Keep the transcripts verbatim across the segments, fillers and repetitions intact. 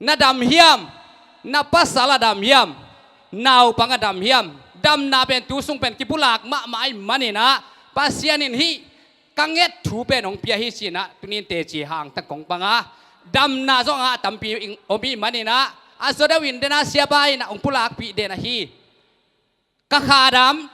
Na dam hiam? Na pasal a dam hiam? Naupang a dam hiam? Damna pen tu sung pen kipulak mahmah ahih manin ah, Pasian in hih ka nget thu pen hong pia hi ci-in ah, tuni-in teci hang tak kong pang a, damna zong ah tampi om ahih manin ah, a zaw deuh in den a siapa in ah hong pulakpih den ahi. Ka kha dam,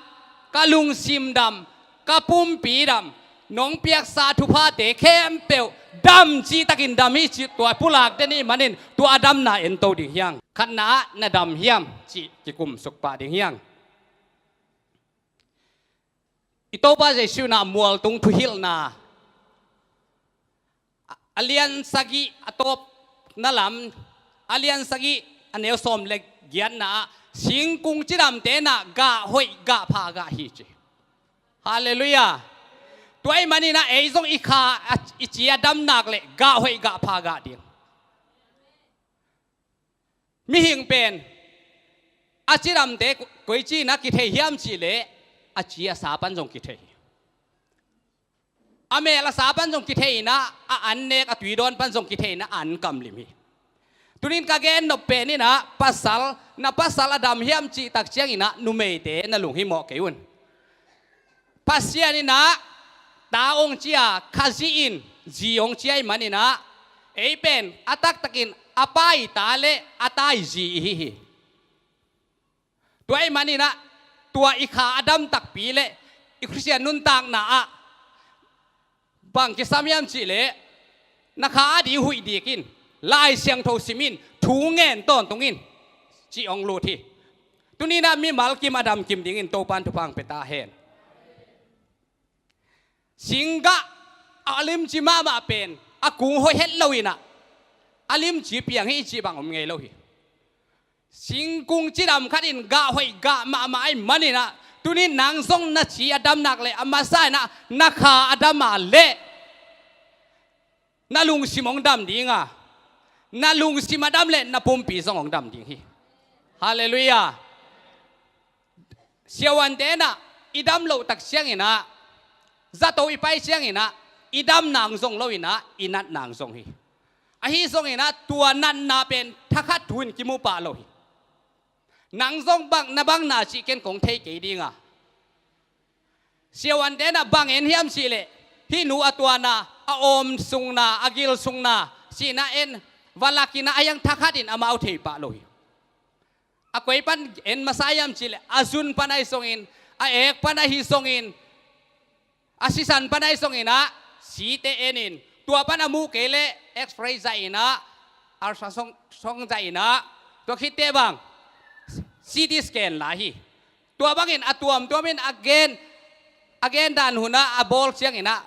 ka lungsim dam, ka pumpi dam, nong piaksa thuphate khempeuh dam cihtakin dam hi ci, tua pulak den ahih manin tua a damna ento ding hi hang. Khatna ah, na dam hiam cih kikumsuk pah ding hi hang. I Topa Jesuh in ah mualtung thuhilhna a lian sagih a tawpna lam, a lian sagih a neu sawm le giatna ah, singkung cidamte in ah gah hoih gah pha gah hi ci. Halleluiah. Tua ahih manin ah ei zong i kha a, i ci a dam nak leh gah hoih gah pha gah ding. Mihing pen a cidamte ko-, koici in ah kithei hiam cih leh, a ci a sa pan zong kithei hi. A mel a sa pan zong kithei in ah, a an nek a tui dawn pan zong kithei in ah, an kamlim hi. Tuni-in ka gen nop pen in ah, pasal, na pasal a dam hiam cih tak ciangin ah numeite na lunghimawh kei un. Pasian in ah ta hong ci a, Khazih in zi hong ci ahih manin ah, ei pen a taktakin a pa i ta le a ta i zi i hi hi. Tua ahih manin ah, tua i kha a dam takpi leh i Khristian nuntakna ah bang kisam hiam cih leh, na kha a ding huih dik in, Lai Siangtho sim in, thu ngen tawntung in, cih hong lut hi. Tuni-in ah mimal kim a dam kim dingin Topa'n thupha hong pia ta hen. Singgah a limci mahmah pen a kung hoih het lo in ah, a limci piang hi cih bang om ngei lo hi. Singkung cidam khat in gah hoih gah mahmah ahih manin ah, tuni-in nang zong na ci a dam nak leh, a masa in ah na kha a dam a leh, na lungsim hong dam ding a, na lungsim a dam leh na pumpi zong hong dam ding hi. Halleluiah. Siavuante in ah i dam loh tak ciangin ah, zato i pai ciangin ah, i damna hong zong lo in ah, i natna hong zong hi. Ahi zongin ah, tua natna pen thakhat thu in kimu pah lo hi. Nang zong bang, na bang na cih ken kong thei kei ding a, siavuante in ah bang en hiam cih leh, hih nu a tuanna, a awm sungna, a gil sungna, cihna en, va lak in ah, a hiang thakhat in amau thei pah lo hi. A koi pan en masa hiam cih leh, a zun pan ahi zongin, a ek pan ahi zongin, a sisan pan ahi zongin ah, site en in, tua pan a muh kei leh X-ray zah in ah, ultrasound zah in ah, tua khit teh bang, C T scan la hi. Tua bangin a tuamtuam in a gen, a gen dan hun ah a bawl ciangin ah,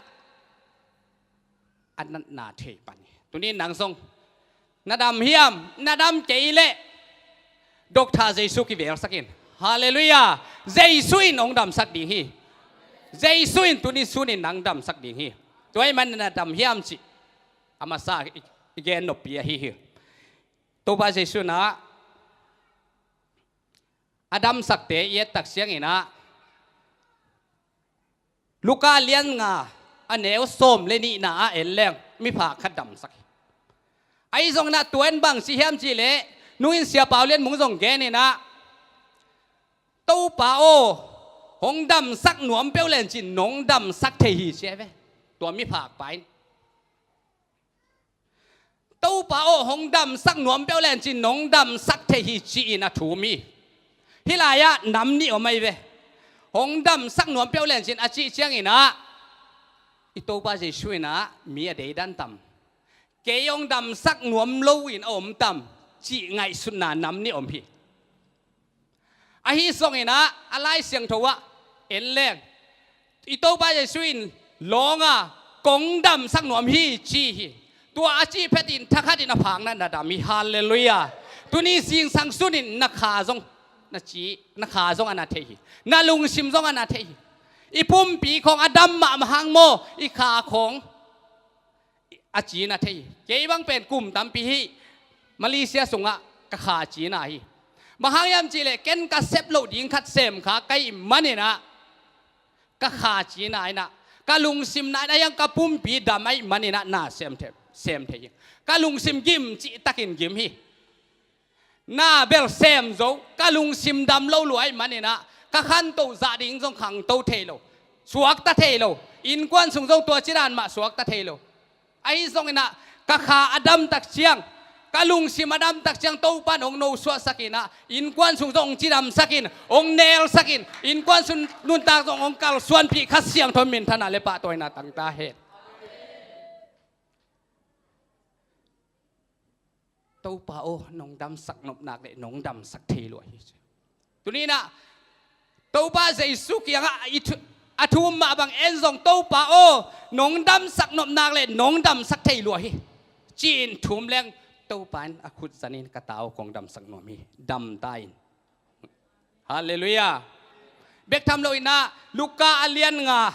a natna thei pan hi. Tuni-in nang zong na dam hiam? Na dam kei leh, Doctor Jesu kivelsak in. Halleluiah. Jesu in hong damsak ding hi. Jesu in tuni sun in nang damsak ding hi. Tua ahih manin na dam hiam cih a masa i, i gen noppi ahi hi. Topa Jesu in ah a damsakte i et tak ciangin ah, Luka lian nga, a neu sawm le nihna ah en leng, miphak khat damsak hi. Ahi zongin ah tua in bang ci hiam cih leh, nungin Sia Pau Lian Mung zong gen in ah, Topa aw, hong damsak nuam peuh len cin nong damsak thei hi, ci hi ve. Tua miphak pa in, Topa aw, hong damsak nuam peuh len cin nong damsak thei hi, ci-in a thum hi. Hih lai-ah nam nih om ahi ve. Hong damsak nuam peuh len cin a cih ciangin ah, i Topa Jesu in ah mi a deidan tam, kei hong damsak nuam lo in a om tam, cih ngaihsutna nam nih om hi. Ahi zongin ah, a Lai Siangtho ah en leng, i Topa Jesu in lawng a, kong damsak nuam hi, ci hi. Tua a cih phetin thakhat in a phak na, na dam hi. Halleluiah. Tuni zingsang sun in na kha zong, na ci, na kha zong a na thei hi. Na lungsim zong a na thei hi. I pumpi khawng a dam mahmah hang maw, i kha khawng a cina thei hi. Kei bang pen kum tampi hi, Malaysia sungah ka kha cina hi. Bang hang hiam cih leh, ken ka sep loh ding khat sem kha ka hih manin ah, ka kha cina in ah, ka lungsim na in ah, a hiang ka pumpi dam ahih manin ah na sem thei, sem thei hi. Ka lungsim gim cihtakin gim hi. na bel sem zo, ka lungsim dam lo lua ahih manin ah, ka khantoh zah ding zong khangto thei lo, suakta thei lo, innkuan sung zong tua cidan mah suakta thei lo. Ahi zongin ah, ka kha a damtak ciang, ka lungsim a damtak ciang, Topa in hong nosuahsak in ah, innkuan sung zong hong cidamsak in, hong nelsak in, innkuan sung nuntak zong hong kalsuanpih, Kha Siangtho minthanna le pahtawina tang ta hen. Topa aw, nong damsak nop nak leh nong damsak thei lua hi. Tuni-in ah, Topa Jesu kiangah i thu, a thu um mah bang, en zong, Topa aw, nong damsak nop nak leh nong damsak thei lua hi, ci-in thu um leng, Topa in a khut zanin, ka ta aw, kong damsak nuam hi, dam ta in. Halleluiah. Bek tham loin ah, Luka a lian nga,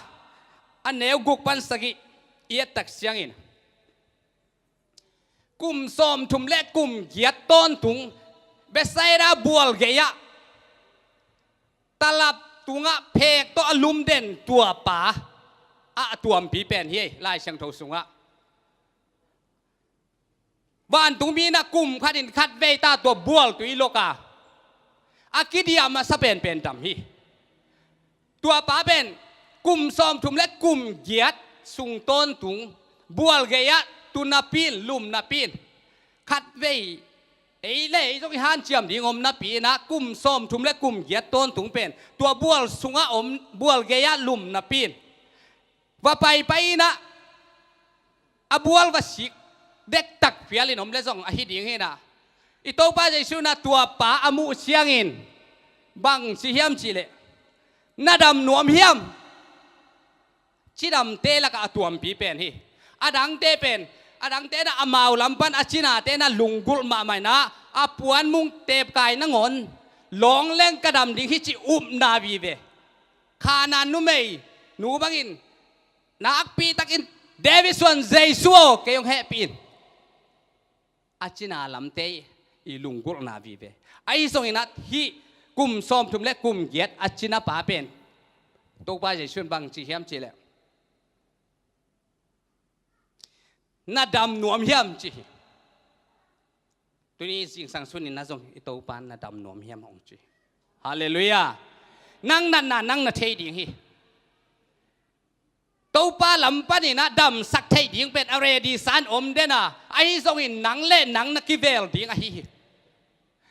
a neu guk pan sagih i et tak ciangin, kum sawmthum le kum giat tawntung Bethsaida bual gei-ah, talap tungah phek tawh a lumden tua pa, a tuampi pen hi, Lai Siangtho sungah. Vantungmi in ah kum khatin khatvei ta tua bual tui lok a, a kidiah masa penpen dam hi. Tua pa pen kum sawmthum le kum giat sung tawntung, bual gei-ah tu napi in, lum napi in. Khatvei, ei le ei zong i hanciam ding om napi in ah, kum sawmthum le kum giat tawntung pen tua bual sungah om, bual gei-ah lum napi in. Va paipai in ah, a bual va sik dektak phial in om leh zong ahi ding hi in ah, i Topa Jesu in ah tua pa a muh ciangin bang ci hiam cih leh, na dam nuam hiam? Cidamte lakah a tuampi pen hi. A dangte pen, a dangte in ah amau lam pan a cinate in ah lunggulh mahmah in ah, a puanmung tepkai nangawn, lawng leng ka dam ding hi cih upna vive. Khanaan numei nu bangin, nakpi takin, David suan Jesu aw, kei hong hehpih in. A cina lamte i lunggulhna vive. Ahi zongin ah hih kum sawmthum le kum giat a cina pa pen Topa Jesu in bang ci hiam cih leh, na dam nuam hiam, ci hi. Tuni zingsang sunin ah zong i Topa in na dam nuam hiam hong ci. Halleluiah. Nang natna nang na thei ding hi. Topa lam panin ah damsak thei ding pen a ready sa in om den a, ahi zongin nang le nang na kivel ding ahi hi.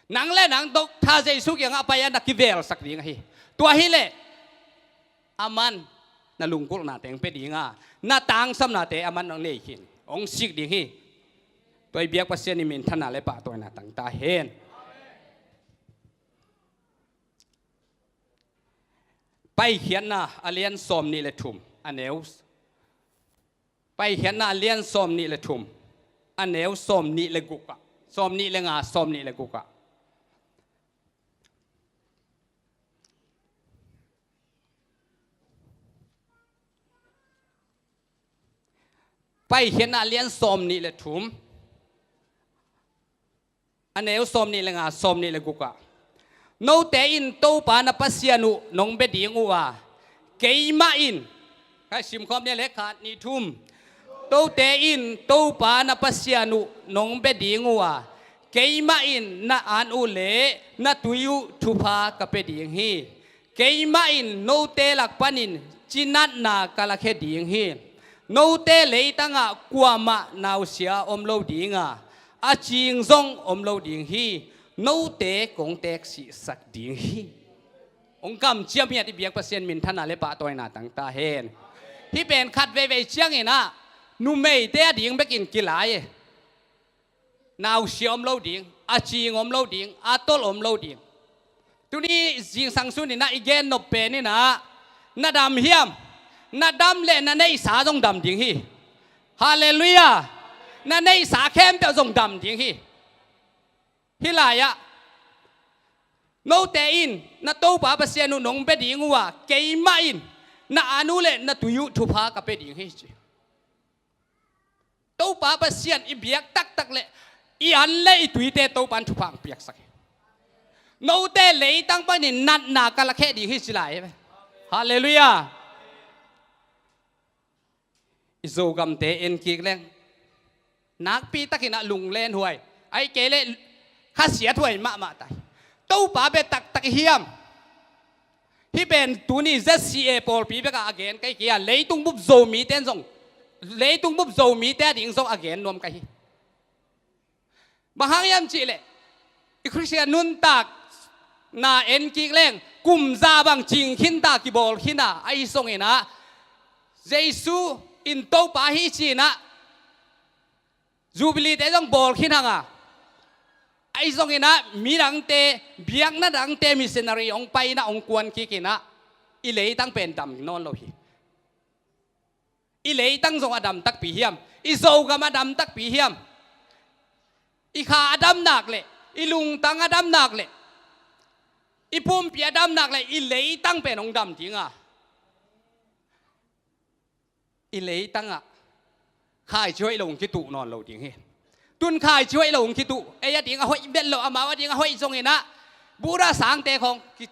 Nang le nang Topa Jesu kiangah pai a na kivelsak ding ahi. Tua hi leh aman na lunggulhna teng pia ding a, na tangsamnate aman hong nei khin, hong sik ding hi. Tua i biak Pasian i minthanna le pahtawina tang ta hen. Paikhiatna a lian sawmnih le thum, a neu. Paikhiatna a lian sawmnih le thum, a neu sawmnih le guk ah, sawmnih le nga, sawmnih le guk ah. Paikhiatna a lian sawmnih le thum, a neu sawmnih le nga, sawmnih le guk ah, note in Topa na Pasian uh nong bia ding uh a, keimah in, khai simkhawm ni le, khat, nih, thum. Note in Topa na Pasian uh nong bia ding uh a, keimah in na an uh le na tui uh thupha ka pia ding hi. Keimah in note lak panin cinatna ka lakhia ding hi. Note leitangah kuamah nausia om lo ding a, a cing zong om lo ding hi. Note kong teeksihsak ding hi. Hong kamciam hi a, i biak Pasian minthanna le pahtawina tang ta hen. Hih pen khat veivei ciangin ah numeite a ding bekin kilai e. Nausia om lo ding, a cing om lo ding, a tolh om lo ding. Tuni zingsang sunin ah i gen nop pen in ah, na dam hiam? Na dam leh na neihsa zong dam ding hi. Halleluiah. Na neihsa khempeuh zong dam ding hi. Hih lai-ah, note in na Topa Pasian uh nong bia ding uh a, keimah in na an uh leh na tui uh thupha ka pia ding hi, ci. Topa Pasian i biak taktak leh i an leh i tuite Topa in thupha hong piaksak hi. Note leitang panin natna ka lakhia ding hi, ci lai hi ve. Halleluiah. I Zogamte en kik leng, nakpi takin ah lunglenhuai, ahih kei leh Kha siathuai mahmah ta hi. Topa bia taktak i hiam? Hih pen tuni Z C A pawlpi bekah a gen ka hi kei a, leitung bup Zomite in zong, leitung bup Zomite ading zong a gen nuam ka hi. Bang hang hiam cihleh, i Khristian nuntakna en kik leng kum za bang cing khin ta, kibawl khin a, ahi zongin ah Jesu in Topa hi ci-in ah Jubilee-te zong bawl khin hang a, ahi zongin ah midangte, biakna dangte missionary hong pai in ah hong kuan kik in ah i leitang pen dam nawn lo hi. I leitang zong a dam takpi hiam? I Zogam a dam takpi hiam? I kha a dam nak leh, i lungtang a dam nak leh, i pumpi a dam nak leh i leitang pen hong dam ding a, i leitangah khaici hoih lo hong kituh nawn lo ding hi. Tun khaici hoih lo hong kituh, ei a dingah hoih bet lo, amau a dingah hoih zongin ah Buddha sangte khawng ki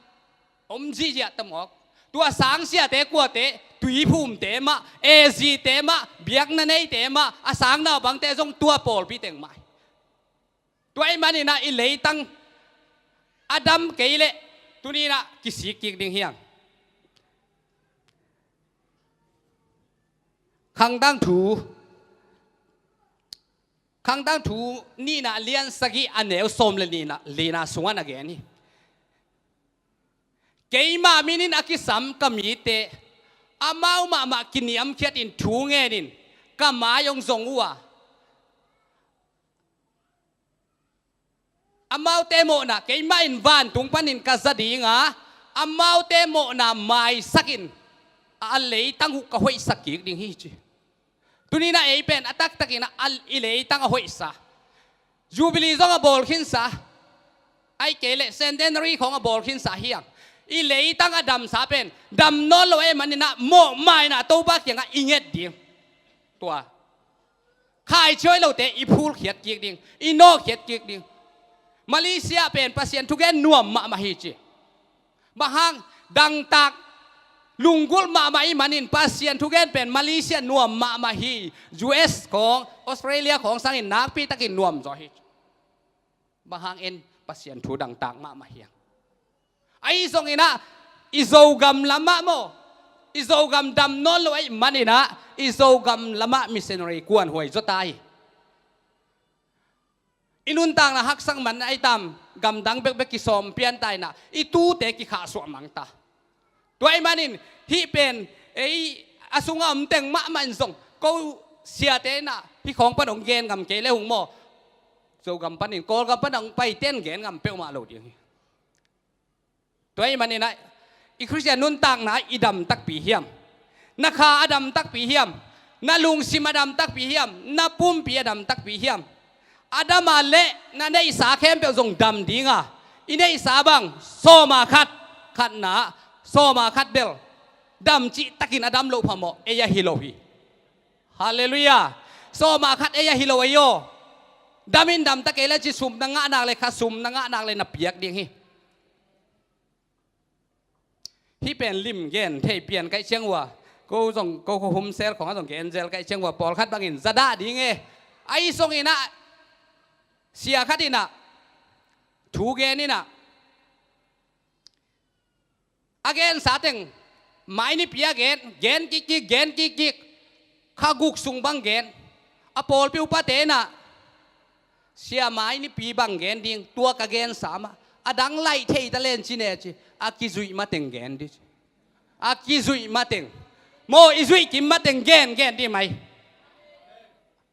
om zihziah ta mawk. Tua sangsiate kuate, tuiphumte mah, A Z-te mah, biakna neite mah, a sang naupangte zong tua pawlpi teng mah hi. Tua ahih manin ah i leitang a dam kei leh tuni-in ah kisik kik ding hi hang. Khangtang thu, Khangtang thu nihna a lian sagih a neu sawm le nihna, lina sungah na gen hi. Keima min in a kisam ka mite, amau mahmah kiniamkhiatin thu ngenin ka mai hong zong uh a, amaute mawhna keimah in vantung panin ka za ding a, amaute mawhna maisakin a leitang uh ka hoihsak kik ding hi ci. Tuni-in ah ei pen a taktakin ah i leitang a hoihsa, Jubilee zong a bawl khinsa, ahih kei leh Centenary khawng a bawl khinsa hi hang. I leitang a damsa pen dam nawn lo ahih manin ah mawhmaina Topa kiangah i nget ding. Tua khaici hoih lote i phulkhiat kik ding, i nawhkhiat kik ding. Malaysia pen Pasian thugen nuam mahmah hi ci. Bang hang? Dangtak lunggulh mahmah ahih manin Pasian thugen pen Malaysia nuam mahmah hi. U S khawng, Australia khawng sangin nakpitakin nuam zaw hi. Bang hang? En, Pasian thu dangtak mahmah hi hang. Ahi zongin ah i Zogam lamah maw, i Zogam dam nawn lo ahih manin ah i Zogam lamah missionary kuanhuai zaw ta hi. I nuntakna haksak man ahi tam, gamdang bekbek kisawm pian ta in ah i tute kikhahsuah mang ta. Tua ahih manin hih pen ei a sungah om teng mahmah in zong, ko siate in ah hih khawng pan hong gen ngam kei le hung maw, Zogam panin, Kawlgam pan hong paite in gen ngam peuhmah lo ding hi. Tua ahih manin ah i Khristian nuntakna i dam takpi hiam? Na kha a dam takpi hiam? Na lungsim a dam takpi hiam? Na pumpi a dam takpi hiam? A dam a leh na neihsa khempeuh zong dam ding a, i neihsa bang, sawma khat, khatna, sawma khat bel dam cihtakin a dam loh phamawh ei a hi lo hi. Halleluiah. Sawma khat ei a hi lo ei aw. Dam in dam ta kei leh ci, sum na ngah nak leh kha sum na ngah nak leh na piak ding hi. Hih pen lim gen thei pian ka hih ciang ua, ko zong, ko, ko hum sel khawng a zong gen zel ka hih ciang ua, pawlkhat bangin za dah ding e. Ahi zongin ah sia khat in ah thu gen in ah, a gensa teng, mai nipi a gen, gen kikkik, gen kikkik, kha guk sung bang gen. A pawlpi upate in ah, sia, mai nipi bang gen ding, tua ka gensa mah, a dang laih thei ta len ci ne ci, a kizuih mateng gen ding ci. A kizuih mateng, maw, i zuih kim mateng gen, gen ding mai.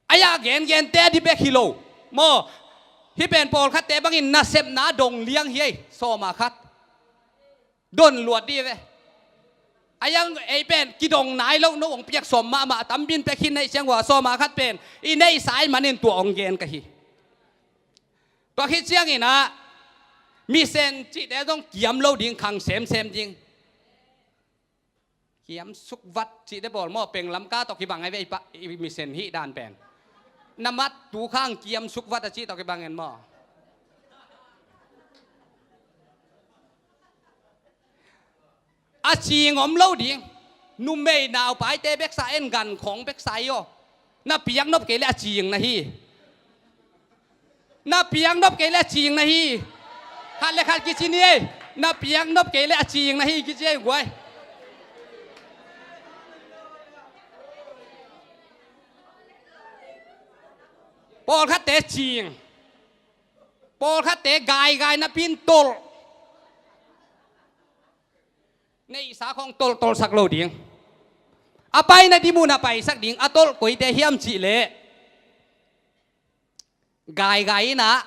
Ai-a gengente a dih bek hi lo maw. Hih pen pawlkhatte bangin nasepna dong liang hi ei, sawma khat. Don luat dih ve. A yang ei pen kidong nai lo, no hong piak sawm mahmah, a tampi in pia khin na hih ciang ua, sawma khat pen i neihsa ahih manin tua hong gen ka hi. Tua khit ciangin ah, misen cihte zong kiam lo ding, khang semsem ding. Kiam suk vat cihte bawl maw, penglam ka tawh kibang ai ve, i pa, i misen hih dan pen. Na mat tu khang kiam suk vat a cih tawh kibang en maw. A cing om lo ding. Numei naupaite beksa en, gan khawng beksa i aw. Na piak nop kei leh a cing na hi. Na piak nop kei le a cing na hi. Khat le khat kici ni ei. Na piak nop kei le a cing na hi kici ei guai. Pawlkhatte cing. Pawlkhatte gaigai napi in tolh. Neihsa khawng tolh tolhsak lo ding. A paina ding mun ah paisak ding. A tolh koite hiam cih leh gaigai in ah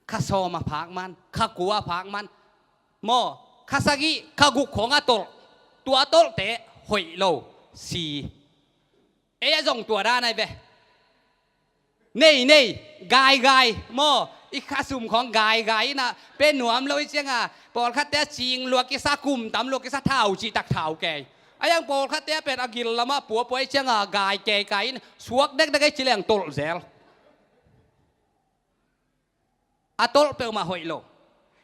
kha sawm a phak man, kha kua a phak man maw, kha sagih, kha guk khawng a tolh. Tua tolhte hoih lo, si. Ei a zong tua dan ai ve. Nei nei, gaigai maw, i kha sum khawng gaigai in ah pe nuam lo i ciang a, pawlkhatte a cing lua kisa, kum tam lua kisa, thau cih tak thau kei. A yang pawlkhatte a pen a gil lam ah puapua i ciang a gai keikai in suak dekdek ei ci leng tolh zel. A tolh peuhmah hoih lo.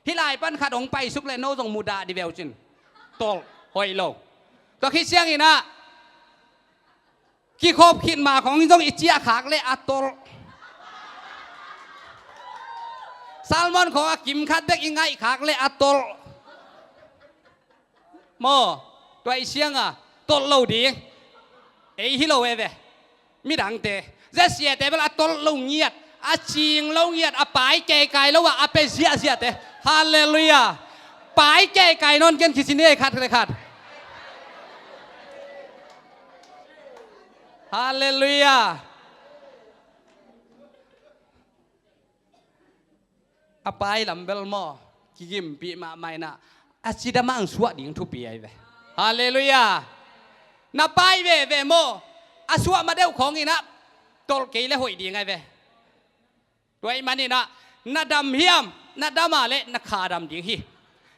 Hih lai pan khat hong paisuk le no zong mudah dih veu cin. Tolh hoih lo. Tua khit ciangin ah kikhop khit ma khawng in zong i ciah khak le a tolh. Salmon khawng a kim khat bek i ngaih khak le a tolh. Maw, tua i ciang a tolh lo ding. Ei hi lo e ve. Midangte, zia siate bel a tolh lo ngiat, a cing lo ngiat, a pai keikai lo a, a pe ziahziahte. Halleluiah. Pai keikai nawn ken kici ni ei khat le khat. Halleluiah. A pai lam bel maw, kigimpih mahmah in ah, a cidam ah ang suah ding thupi ai ve. Halleluiah. Na pai veve maw, a suah ma deuh khawng in ah tolh kei le hoih ding ai ve. Tua ahih manin ah, na dam hiam, na dam a le na kha dam ding hi.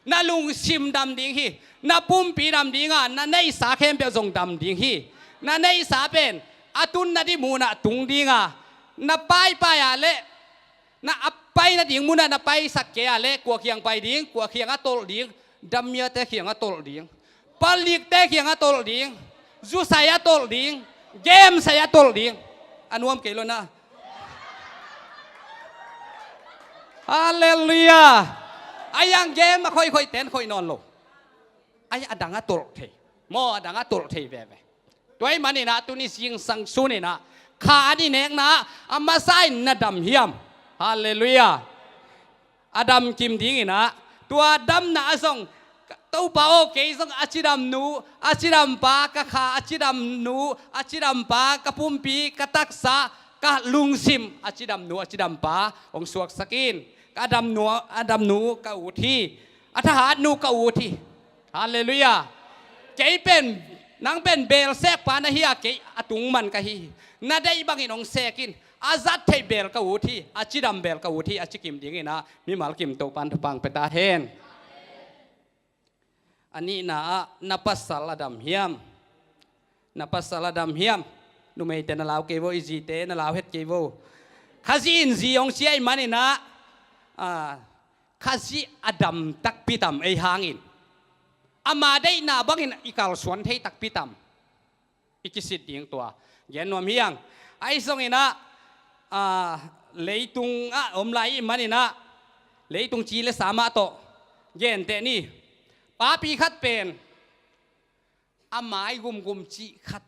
Na lungsim dam ding hi. Na pumpi dam ding a, na neihsa khempeuh zong dam ding hi. Na neihsa pen a tunna ding mun ah tung ding a, na paipai a le na a paina ding mun ah na paisak kei a le kua kiang pai ding, kua kiang a tolh ding, dammiate kiang a tolh ding, palikte kiang a tolh ding, zusai a tolh ding, game sai a tolh ding. A nuam kei lo na. Halleluiah. A yang game a khoikhoih ten khoih nawn lo. A yang a dang a tolh thei. Maw, a dang a tolh thei veve. Tua ahih manin ah tuni zingsang sun in ah kha a ni nekna ah a masa in na dam hiam. Halleluiah. A dam kim ding in ah, tua damna ah zong, Topa aw, kei zong a cidam nu, a cidam pa, ka kha a cidam nu, a cidam pa, ka pumpi, ka taksa, ka lungsim a cidam nu, a cidam pa hong suaksak in. Ka dam nu, a dam nu ka ut hi. A thahat nu ka ut hi. Halleluiah. Kei pen, nang pen belsek pa na hi a, kei a tung man ka hi hi. Na deih bangin hong sek in. A zat theih bel ka ut hi, a cidam bel ka ut hi, a ci kim ding in ah mimal kim Topan thupha pia ta hen. A nihna ah, na pasal a dam hiam? Na pasal a dam hiam? Numeite na lau kei vo, i zite na lau het kei vo. Khazih in zi hong ci ahih manin ah, ah, Khazih a dam takpi tam ei hangin, ama deihna bangin i kalsuan thei takpi tam i kisit ding tua gen nuam hi hang. Ahi zongin ah, ah, leitung ah om lai ahih manin ah, leitung ci le sa mah tawh genteh ni. Papi khat pen a mai gumgum cih khat,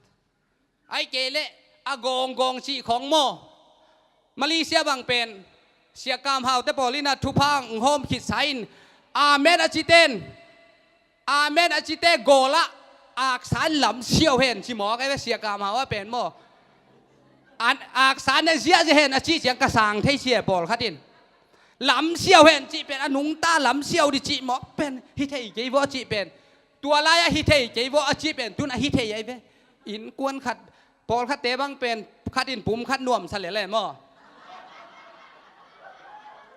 ahih kei leh a gawnggawng cih khawng maw. Malaysia bang pen Sia Kam Hau te pawl in ah thupha hong hawm khitsa in, amen a cite in, amen a cite gawl ah aksa in lam siau hen ci mawk ai ve, Sia Kam Hau ah pen maw. An, aksa in a ziahziah hen a cih ciang ka sang thei sia, pawlkhat in lam siau hen cih pen a nungta lam siau dih cih mawk pen hi thei kei vua cih pen. Tua lai-ah hi thei kei vua a cih pen tun a hi thei ai ve. Innkuan khat, pawlkhatte bang pen khat in pum khat nuamsa lel e maw.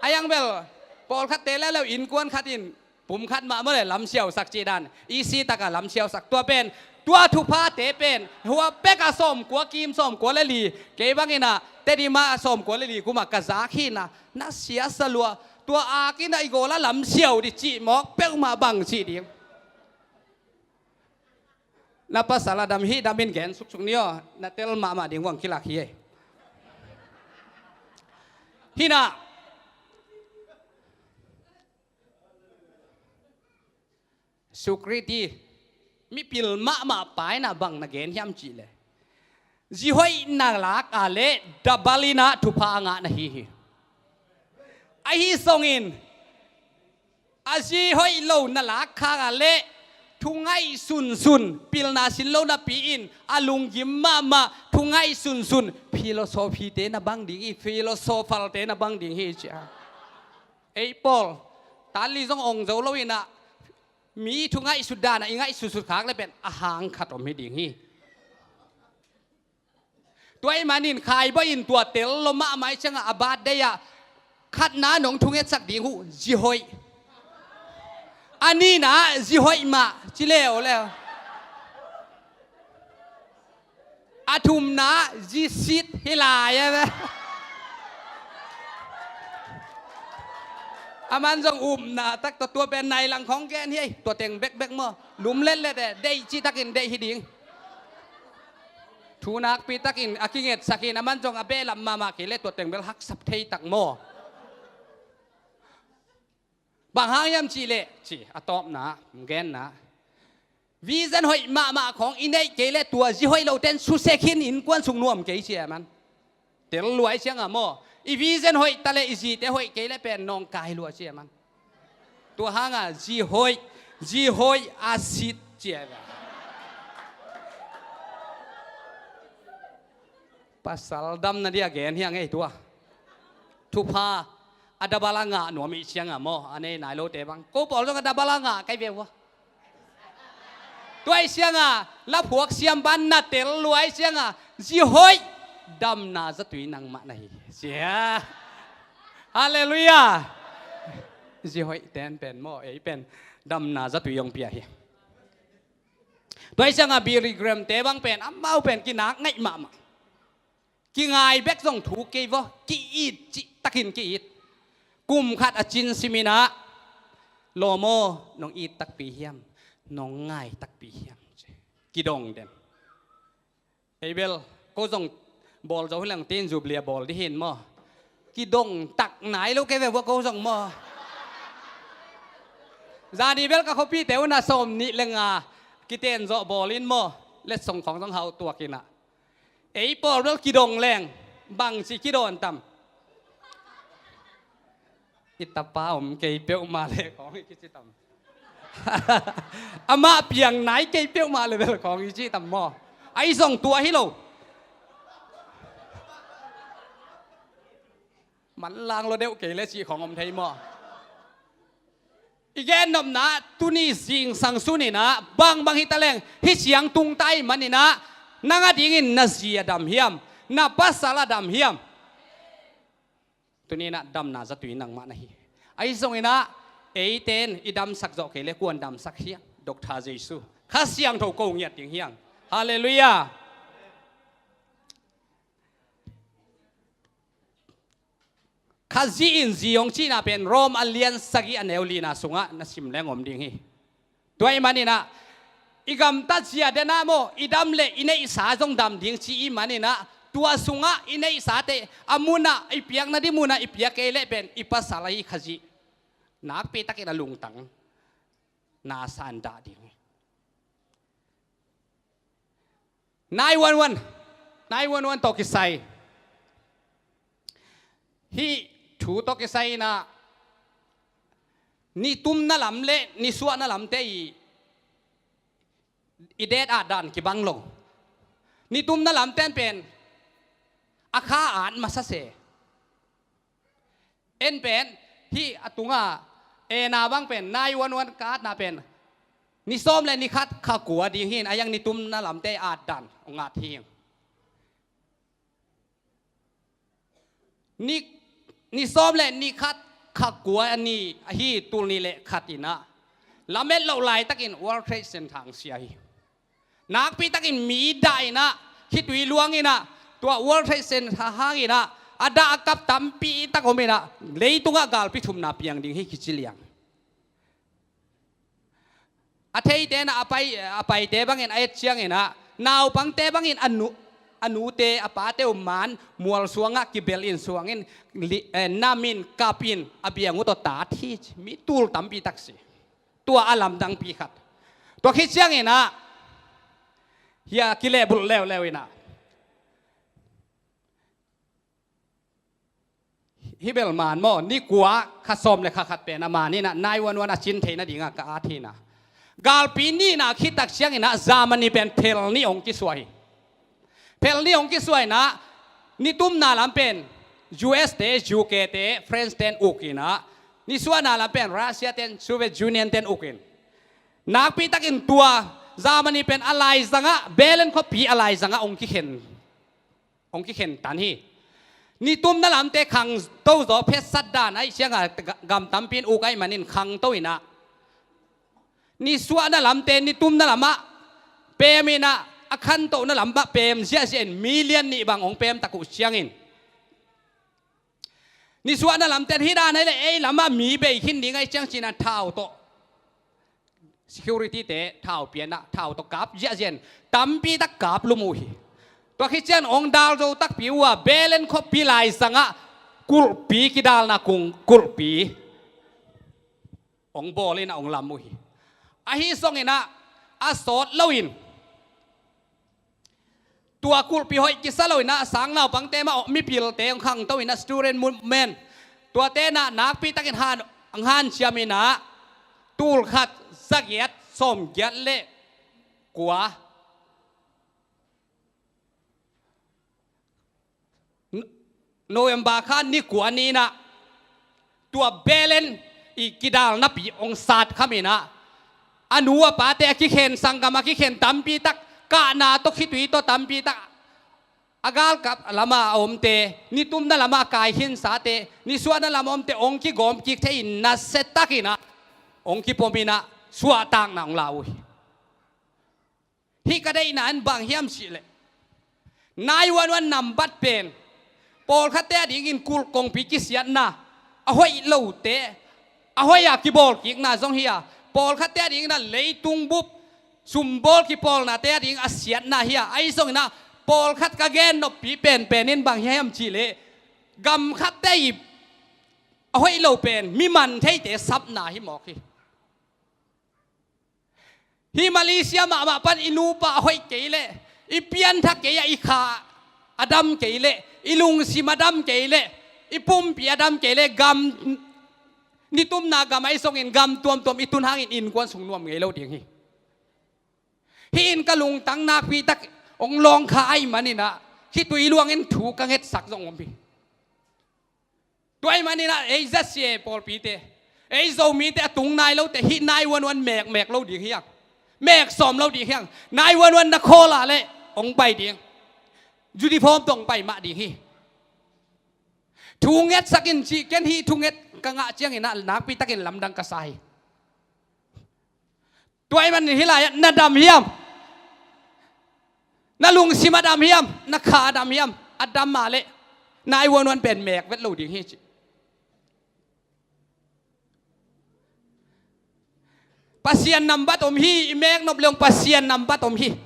A yang bel, pawlkhatte leuleu innkuan khat in pum khat mah maw le lam siausak cih dan. I si takah lam siausak tua pen, tua thuphate pen hua pekah sawmkua kim sawmkua le li, kei bangin ah Tedim ah sawmkua le li kumah ka zak hi na, na siasa lua. Tua akin ah i gawl ah lam siau dih cih mawk peuhmah bang cih ding. Na pasal a dam hih dam in gen suksuk ni aw, na tel mahmah ding vang kilak hi ei. Hinah, Jesu Khrih i mipil mahmah pa inah bang na gen hiam cih leh, zi hoih na lak a leh double inah thupha a ngah na hi hi. Ahi zongin a zi hoih lo na lak khak a leh thu ngaihsunsun, pilna sin lo napi in a lunggim mahmah thu ngaihsunsun philosophy-te na bang ding hi, philosopher-te na bang ding hi ci a. Ei pawl, tan li zong ong zo lo inah, mi thu ngaihsut dan ah i ngaihsutsut khak leh pen a hang khat om hi ding hi. Tua ahih manin khaibawi in tua tel lo mahmah ahih ciangah a birthday ah khatna nong thungetsak ding uh zi hoih. A nihna zi hoih mah ci leu leu. A thumna zi sit hi lai a ve. A man zong upna tak tawh tua pen nai lang khawng gen hi ei, tua teng bekbek maw. Lum letlet e, deih cihtakin deih hi ding. Thu nakpi takin a kingetsak in, a man zong a behlap mahmah kei leh tua teng bel haksap thei tak maw. Bang hang hiam cih leh, ci a tawpna, genna, vision hoih mahmah khawng i neih kei leh tua zi hoih lote'n susia khin, innkuan sung nuam kei ci a man. Tel lua ahih ciangah maw, i vision hoih ta leh i zite hoih kei leh pen nawngkai lua ci a man. Tua hangah zi hoih, zi hoih a sit ci a. Pasal damna dia gen hiang ei tua. Thupha a double a ngah nuam ahih ciangah maw, a nei nai lote bang. Ko pawl zong a double a ngah kei ve ua. Tua ahih ciangah laphuak siam ban na tel lua ahih ciangah zi hoih, damna zatui nangmah na hi. Sia. Halleluiah. Zi hoih ten pen maw, ei pen damna zatui hong pia hi. Tua ahih ciangah Billy Graham-te bang pen amau pen kinak ngaih mahmah. Kingai bek zong thuk kei vaw, ki-it cihtakin ki-it. Kum khat a cin sim inah, lawm aw, nong it takpi hiam, nong ngai takpi hiam, kidong den. Ei bel ko zong bawl zo hi leng tin, Jubilee a bawl dih hi in maw. Kidong tak nai lo kei ve vua ko zong maw. Zani bel ka khuapite un a sawm nih le nga kiten zawh bawl in maw, letsong khawng zong hauh tuak inah. Ei pawl bel kidong leng bangci kidawn tam. I tapa om kei peuhmah le khawng i kici tam. Amah piang nai kei peuhmah le bel khawng i ci tam maw. Ahi zong tua hi lo. Manlang lua deuh kei le cih khawng om thei maw. I gennopna tuni zingsang sun inah bangbang hi taleng hih ciang tung ta ahih man inah, nang a dingin na zi a dam hiam, na pasal a dam hiam? Tuni inah damna zatui nangmah na hi. Ahi zong inah eite in i damsak zawh kei le kuan damsak hiam? Doctor Jesu. Kha Siangtho ko ngiat ding hiang. Halleluiah. Kha zi in zi hong cihna pen Rom a lian sagih a neu lina sungah na sim leng om ding hi. Tua ahih man inah i gamtat zia denah maw, i dam le i neihsa zong dam ding ci ahih man inah, tua sungah i neihsate a munah, i piakna ding munah i piak kei leh pen i pasal ahi Khazih nakpi takin a lungtang na san dah ding. Nine one one, nine one one tawh kisai, hih thu tawh kisai inah, ni tumna lam le ni suahna lamte i, i det at dan kibang lo. Ni tumna lamte in pen a kha at masa se. En pen hih a tunga ena bang pen nine one one ka atna pen ni sawm le ni khat kha kua ding hi in, a hiang ni tumna lamte at dan hong at hi. Ni, ni sawm le ni khat kha kua ni ahi, tul nih le khat inah lamet loh laitakin World Trade Center hong sia hi. Nakpi takin mi dah inah, khitui luang inah, tua World Trade Center hang inah a dah a kap tampi tak om inah, leitungah galpi thumna piang ding hi kici liang. A theite inah a pai, a paite bangin a et ciang inah, naupangte bangin a nu, a nute a pate uh man mual suangah kibel in suangin li-, eh, nam in kap in a biang uh tawh tat hi ci. Mi tul tampi tak si. Tua a lamdangpi khat. Tua khit ciangin ah hia kilehbulh leuleu in ah, hih bel man maw, ni kua kha sawm le kha khat pen a man in ah nine one one a cin theih nadingah ka at hi in ah. Galpi nihna khit tak ciangin ah Germany pen phel nih hong kisuah hi. Phel nih hong kisuah in ah, ni tumna lam pen U S te, U K te, France ten uk in ah, ni suahna lam pen Russia ten, Soviet Union ten uk in. Nakpi takin tua Germany pen a laizangah, Berlin khuapi a laizangah hong kikhen, hong kikhen tan hi. Ni tumna lamte khangto zaw phetsat dan ahih ciangah ga-, gam tampi in uk ahih manin khangto in ah, ni suahna lamte ni tumna lamah pem in ah, a khantohna lamah pem ziahziah in million nih bang hong pem tak uh ciangin, ni suahna lamte hih dan ahih leh ei lamah mi bei khin ding ahih ciang ci-in ah thau tawh, security te thau pia in ah thau tawh kap ziahziah in, tampi tak kap lum uh hi. Tua khit ciang hong dal zo takpi uh a, Berlin khuapi laizangah kulhpi, kidalna kung kulhpi hong bawl in ah hong lam uh hi. Ahi zongin ah a sawt loin, tua kulhpi hoih kisa lo in ah sangnaupangte mah, mipilte hong khangto in ah student movement, tuate in ah nakpi takin han, hong hanciam in ah, tul khat zagiat sawmgiat le kua, N-, November kha ni kua ni in ah, tua Berlin i kidalnapi hong sat kham in ah, a nu a pate a kikhen, sanggam a kikhen tampi tak, kahna tawh khitui tawh tampi tak, a galkap lama a omte, ni tumna lama a kai khinsate, ni suahna lama a omte hong kigawm kik thei in, nasia takin ah hong kipom in ah, suahtakna hong la uh hi. Hih ka deihna in bang hiam cih leh, nine one one nambat pen pawlkhatte a dingin kulh kongpi kisiatna, a hoih lote a hoih a kibawl kikna zong hi a, pawlkhatte a dingin ah leitung bup sumbawl kipawlnate a ding a siatna hi a, ahi zongin ah pawlkhat ka gen noppi penpen in bang hiam cih leh, gam khatte i a hoih lo pen mi man theite sapna hi mawk hi. Hih Malaysia mahmah pan i nupa a hoih kei leh, i pianthak kei a, i kha a dam kei leh, i lungsim a dam kei leh, i pumpi a dam kei leh, gam, ni tumna gam ahi zongin gam tuamtuam i tun hangin innkuan sung nuam ngei lo ding hi. Hih in ka lungtang nakpi tak hong lawng kha ahih manin ah, khitui luangin thu ka ngetsak zong om hi. Tua ahih manin ah ei Z C A pawlpite, ei Zomite a tung nai lote hih nine one one mekmek lo ding hi hang. Mek sawm lo ding hi hang. Nine one one na call a leh hong pai ding. Uniform tawh hong pai mah ding hi. Thu ngetsak in cih, ken hih thunget ka ngah ciangin ah nakpi takin lamdang ka sa hi. Tua ahih manin hih lai-ah na dam hiam? Na lungsim a dam hiam? Na kha a dam hiam? A dam mah leh nine one one pen mek vet lo ding hi ci. Pasian nambat om hi, i mek nop leng Pasian nambat om hi.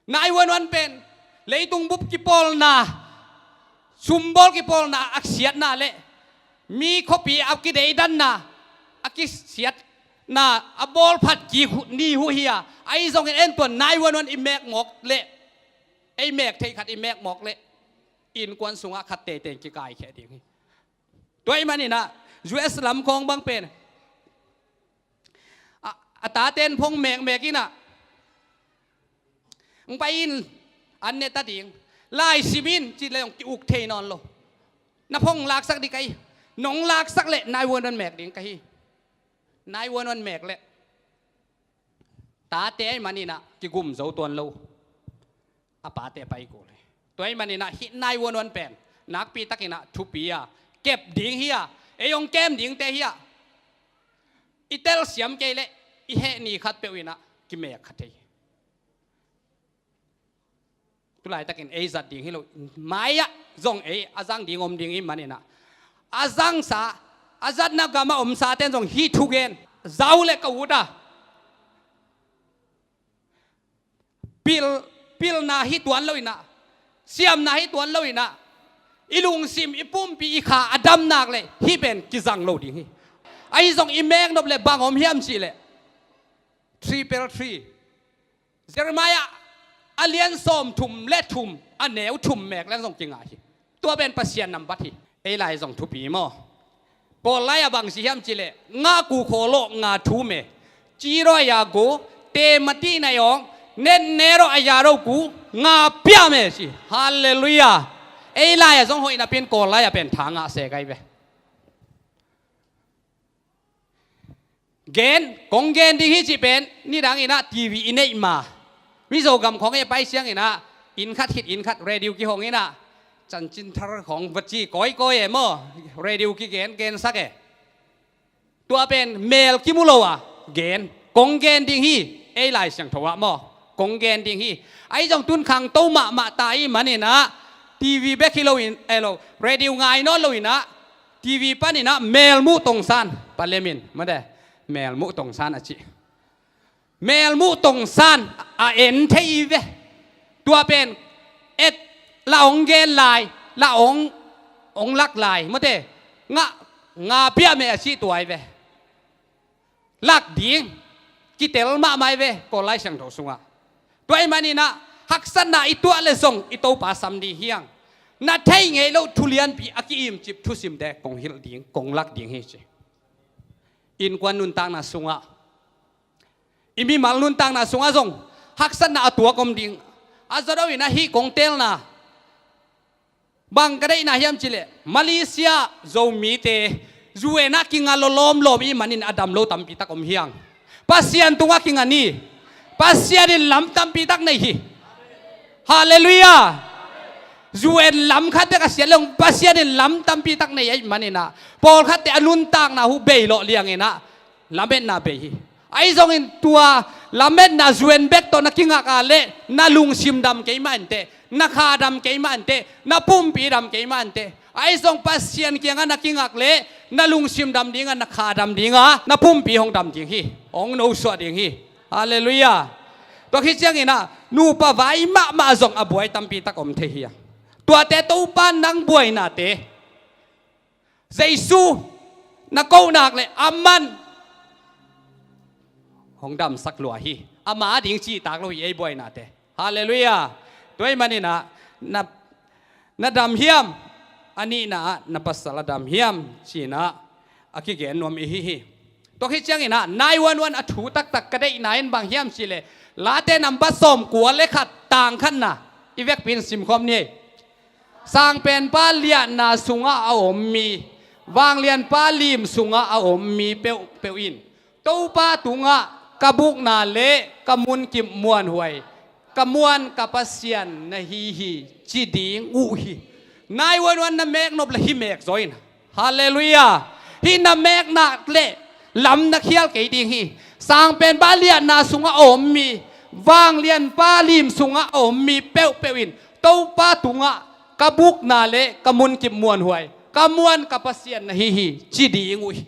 Nine one one pen leitung bup kipawlna, sumbawl kipawlna a siatna leh mi khuapi a kideidanna, a kisiatna a bawlphat kik uh ni uh hi a, ahi zongin en tuan nine one one i mek mawk leh, ei mek theih khat i mek mawk leh, innkuan sungah khat teitei in kikaikhia ding hi. Tua ahih manin ah U S lam khawng bang pen a, a taten phone mekmek in ah, hong pai in, an ne ta ding, lai sim in ci leh hong ki-uk thei nawn lo. Na phone laksak ding ka hi. Nong laksak leh nine one one mek ding ka hi. Nine one one mek leh tate ahih manin ah kigum zo tuan lo. A pate pai kul hi. Tua ahih manin ah hih nine one one pen nakpi takin ah thupi a, kep ding hi a, ei hong kem dingte hi a, i telsiam kei leh i heh ni khatpeuh in ah kimek kha thei hi. Tulaitakin ei zat ding hi lo, mai-ah zong ei a zang ding om ding ahih manin ah, a zangsa, a zatna gamah omsate'n zong hih thugen za uh leh ka ut a, pil pilna hi tuan lo inah, siamna hi tuan lo inah, i lungsim, i pumpi, i kha a dam nak leh hih pen kizang lo ding hi. Ahi zong i meknop leh bang om hiam cih leh, triple three, Jeremiah a lian sawm thum le thum, a neu thum mek leng zong kinga hi. Tua pen Pasian nambat hi. Ei lai zong thupi maw? Kawl lai-ah bang ci hiam cih leh, nga ku khaw lawh nga thu me, ci raw a ya gu, te mati na yawng, net ne rawh a ya ro gu, nga pia me ci. Halleluiah. Ei lai-ah zong hoih napi-in Kawl lai-ah pen tha ngah se kai ve. Gen, kong gen ding hi cih pen, nidang inah T V i neih ma. Mizo gam khawng e pai ciang inah, inn khat khit inn khat radio kihong inah, Chanchin Thar khawng va ci kawikawi e maw, radio kigen gensak e. Tua pen mel kimu lo a gen, kong gen ding hi, ei Lai Siangtho ah maw, kong gen ding hi. Ahi zong tun khangto mahmah ta i hih man inah, T V bek hi lo in, eh lo, radio ngai nawn lo inah, T V pan inah mel muh tongsan, palemin mate, mel muh tongsan a ci. Mel muh tongsan a en thei i ve. Tua pen et la ong gen lai, la ong, ong lak lai mate, nga, nga pia me a ci tua i ve. Lak ding kitel mahmah i ve Kawl Lai Siangtho sungah. Tua i hih man inah haksatna i tuah leh zong i Topa sam ding hi hang. Na thei ngei loh thu lianpi a ki-imcip thusimte kong hilh ding, kong lak ding hi ci. Innkuan nuntakna sungah, i mimal nuntakna sungah zong haksatna a tuak om ding. A zawh lo inah hih kong telna, bang ka deihna hiam cih leh, Malaysia Zomite U N ah kinga lo lawmlawm i hih manin a dam lo tampi tak om hi hang. Pasian tungah kinga ni. Pasian in lam tampi tak nei hi. Halleluiah. U N lam khat bek a siat leng Pasian in lam tampi tak nei ahih man inah, pawlkhatte a nuntakna uh bei lawh liang inah lametna bei hi. Ahi zongin tua lametna U N bek tawh na kingak a leh na lungsim dam kei mah inteh, na kha dam kei mah inteh, na pumpi dam kei mah inteh. Ahi zong Pasian kiangah na kingak leh na lungsim dam ding a, na kha dam ding a, na pumpi hong dam ding hi. Hong nosuah ding hi. Halleluiah. Tua khit ciang inah nupa vai mahmah zong a buai tampi tak om thei hi a. Tuate Topa nang buainate, Jesu na koh nak leh aman hong damsak lua hi. Ama ding cihtak lo hi ei buainate. Halleluiah. Tua i hih man inah na, na dam hiam? A nihna ah na pasal a dam hiam? Ci inah a kigen nuam i hi hi. Tua khit ciang inah nine one one a thu taktak ka deihna in bang hiam cih leh, Late nambat sawmkua le khat tang khatna i vekpi in simkhawm ni. Sangpenpa liatna sungah a om mi, Vanglianpa lim sungah a om mi peuhpeuh in Topa tungah ka bukna le ka munkip muanhuai, ka muan ka Pasian na hi hi ci ding uh hi. Nine one one na mek nop leh hih mek zaw in. Halleluiah. Hih na mek nak leh lam na khial kei ding hi. Sangpenpa liatna sungah a om mi, Vanglianpa lim sungah a om mi peuhpeuh in Topa tungah ka bukna le ka munkip muanhuai, ka muan ka Pasian na hi hi ci ding uh hi.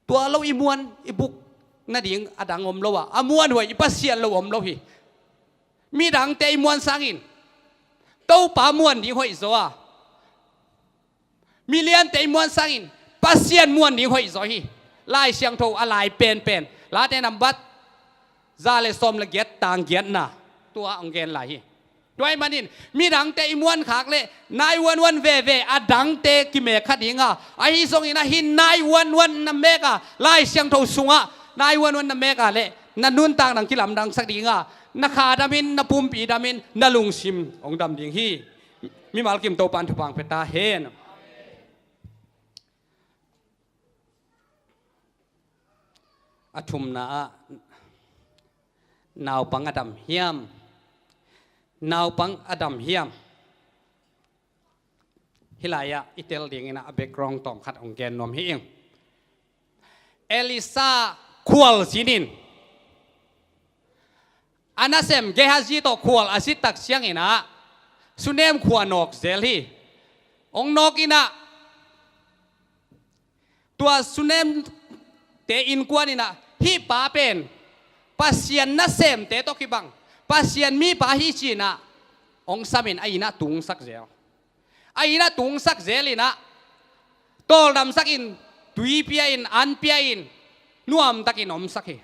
Tua lo i muan i buk nading a dang om lo a, a muanhuai i Pasian lo om lo hi. Midangte i muan sangin Topa muan ding hoih zaw a, miliante i muan sangin Pasian muan ding hoih zaw hi. Lai Siangtho a lai penpen, Late nambat za le sawm le giat tang giatna, tua hong gen lai hi. Tua i hih manin midangte i muan khak leh nine one one veve a dangte kimek kha ding a, ahi zongin a hih nine one one na mek a, Lai Siangtho sungah nine one one na mek a leh na nuntak nang kilamdangsak ding a, na kha damin, na pumpi damin, na lungsim hong dam ding hi. Mimal kim Topa'n thupha pia ta hen. A thumna ah naupang a dam hiam? Naupang a dam hiam? Hih lai-ah i tel dingin a background tawm khat hong gen nuam hi ing. Elisha khual zinin a nasem Gehazi tawh khual a zit tak ciangin ah Sunem khua nawk zel hi. Hong nawk in ah tua Sunemte innkuan in ah hih pa pen Pasian nasemte tawh kibang, Pasian mipa hi ci-in ah hong samin a inn ah tungsak zel. A inn ah tungsak zel in ah tawldamsak in, tui pia in, an pia in, nuamtakin omsak hi.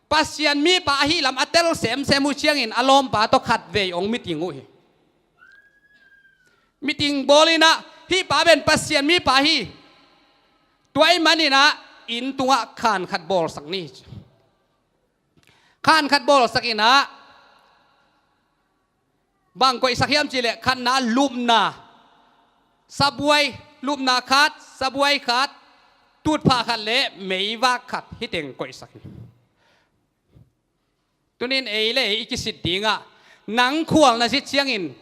Pasian mipa ahi lam a tel semsem uh ciangin a lawmpa tawh khatvei hong meeting uh hi. Meeting bawl in ah, hih pa pen Pasian mipa hi, tua ahih manin ah inn tungah khan khat bawlsak ni. Khan khat bawlsak in ah, bang koihsak hiam cih leh khatna lupna, sabuai, lupna khat, sabuai khat, tutphah khat le meivak khat, hih teng koihsak hi. Tunin ei le ei i kisit dingah, nang khual na zit ciangin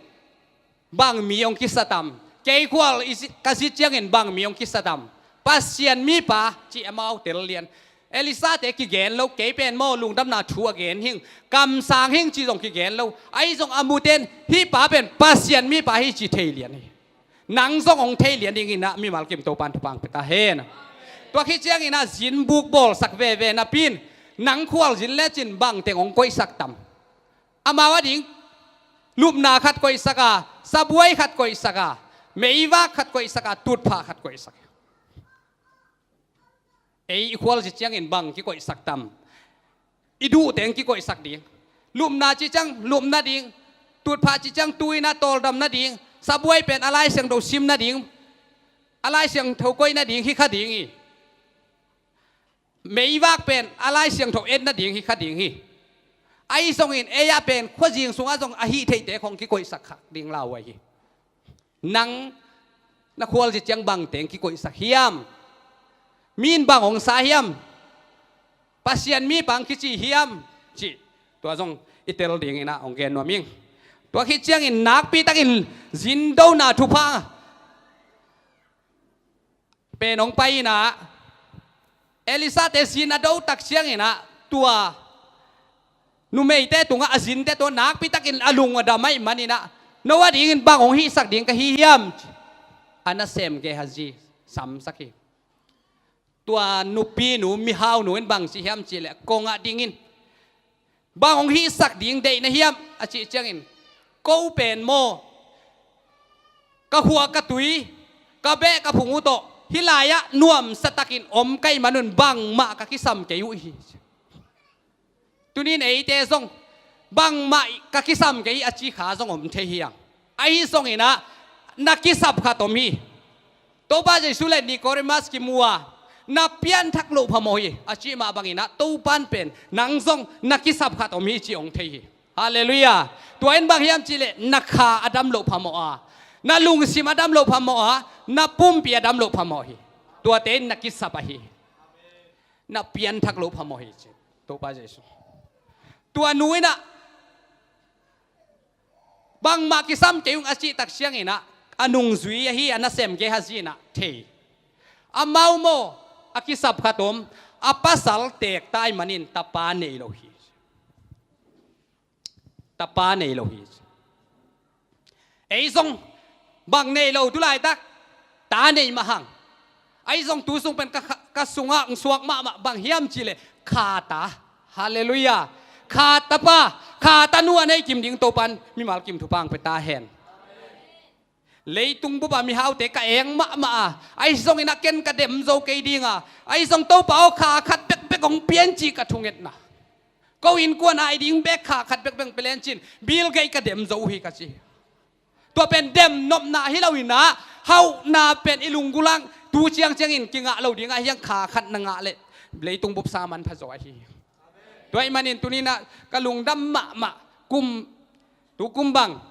bang mi hong kisa tam? Kei khual i zit, ka zit ciangin bang mi hong kisa tam? Pasian mipa cih amau tel lian. Elisate kigen lo, kei pen maw lungdamna thu a gen hing, kamsang hing ci zong kigen lo. Ahi zong a muten hih pa pen Pasian mipa hi ci thei lian hi. Nang zong hong thei lian dingin ah mimal kim Topan thupha pia ta hen. Tua khit ciangin ah zin buk bawlsak veve napi-in, nang khual zin lecin bangteng hong koihsak tam? Amau ading lupna khat koihsak a, sabuai khat koihsak a, meivak khat koihsak a, tutphah khat koihsak a. Ei i khual zit ciangin bang kikoihsak tam? I duh teng kikoihsak ding. Lupna ci ciang lup nading, tutphah ci ciang tu-in ah tawldam nading, sabuai pen a Lai Siangtho sim nading, a Lai Siangtho koih nading hi kha ding hi. Meivak pen a Lai Siangtho et nading hi kha ding hi. Ahi zongin ei ah pen khuazing sungah zong a hih theihte khong kikoihsak kha ding lauhuai hi. Nang na khual zit ciang bangteng kikoihsak hiam? Mi in bang hong sa hiam? Pasian mipa hong kici hiam? Cih tua zong i tel dingin ah hong gen nuam ing. Tua khit ciangin nakpi takin zindona thupha pen hong pai in ah, Elisate zin a do tak ciangin ah, tua numeite tungah a zinte tungah nakpi takin a lung a dam ahih manin ah, no adingin bang hong hihsak ding ka hi hiam? A nasem Gehazi samsak hi. Tua nupinu mihaunu in bang ci hiam cih leh, kong ah dingin, bang hong hihsak ding deih na hiam? A cih ciangin, ko pen maw, ka khua ka tui, ka beh ka phung uh tawh hih lai-ah nuamsa takin om ka hih manun bangmah ka kisam kei uh hi. Tunin eite zong bangmah ka kisam kei a ci kha zong om thei hi hang. Ahi zongin ah na kisap khat om hi. Topa Jesu le Nicodemus kimu a, na pianthak loh phamawh hi a cih mah bangin ah Topan pen nang zong na kisap khat om hi cih hong thei hi. Halleluiah. Tua in bang hiam cih leh na kha a dam loh phamawh a, na lungsim a dam loh phamawh a, na pumpi a dam loh phamawh hi. Tuate in na kisap ahi hi. Na pianthak loh phamawh hi ci Topa Jesu. Tua nu in ah bangmah kisam kei ung a cih tak ciangin ah a nungzui ahi a nasem Gehazi in ah thei. Amau maw, a kisap khat om, a pasal teek ta ahih manin tapa nei lo hi. Tapa nei lo hi. Ei zong bang nei lo tu laitak, ta nei mah hang. Ei zong tu sung pen ka, ka sungah hong suak mahmah bang hiam cih leh kha ta. Halleluiah. Kha tapa, kha tanu a nei kim ding Topan mimal kim thupha hong pia ta hen. Leitung bup a mihaute ka eng mahmah a, ahi zongin ah ken ka dem zo kei ding a, ahi zong Topa aw, kha khat bekbek hong pia in cih ka thungetna. Ko innkuan a i ding bek kha khat bekbek pia len cin, Bill Gates ka dem zo uh hi ka ci. Tua pen dem nopna hi lo in ah, hauhna pen i lunggulh ah tu ciangciangin kingah lo ding a, hiang kha khat na ngah leh leitung bup sa manpha zaw ahi. Tua ahih manin tuni-in ah ka lungdam mahmah. Kum, tu kum bang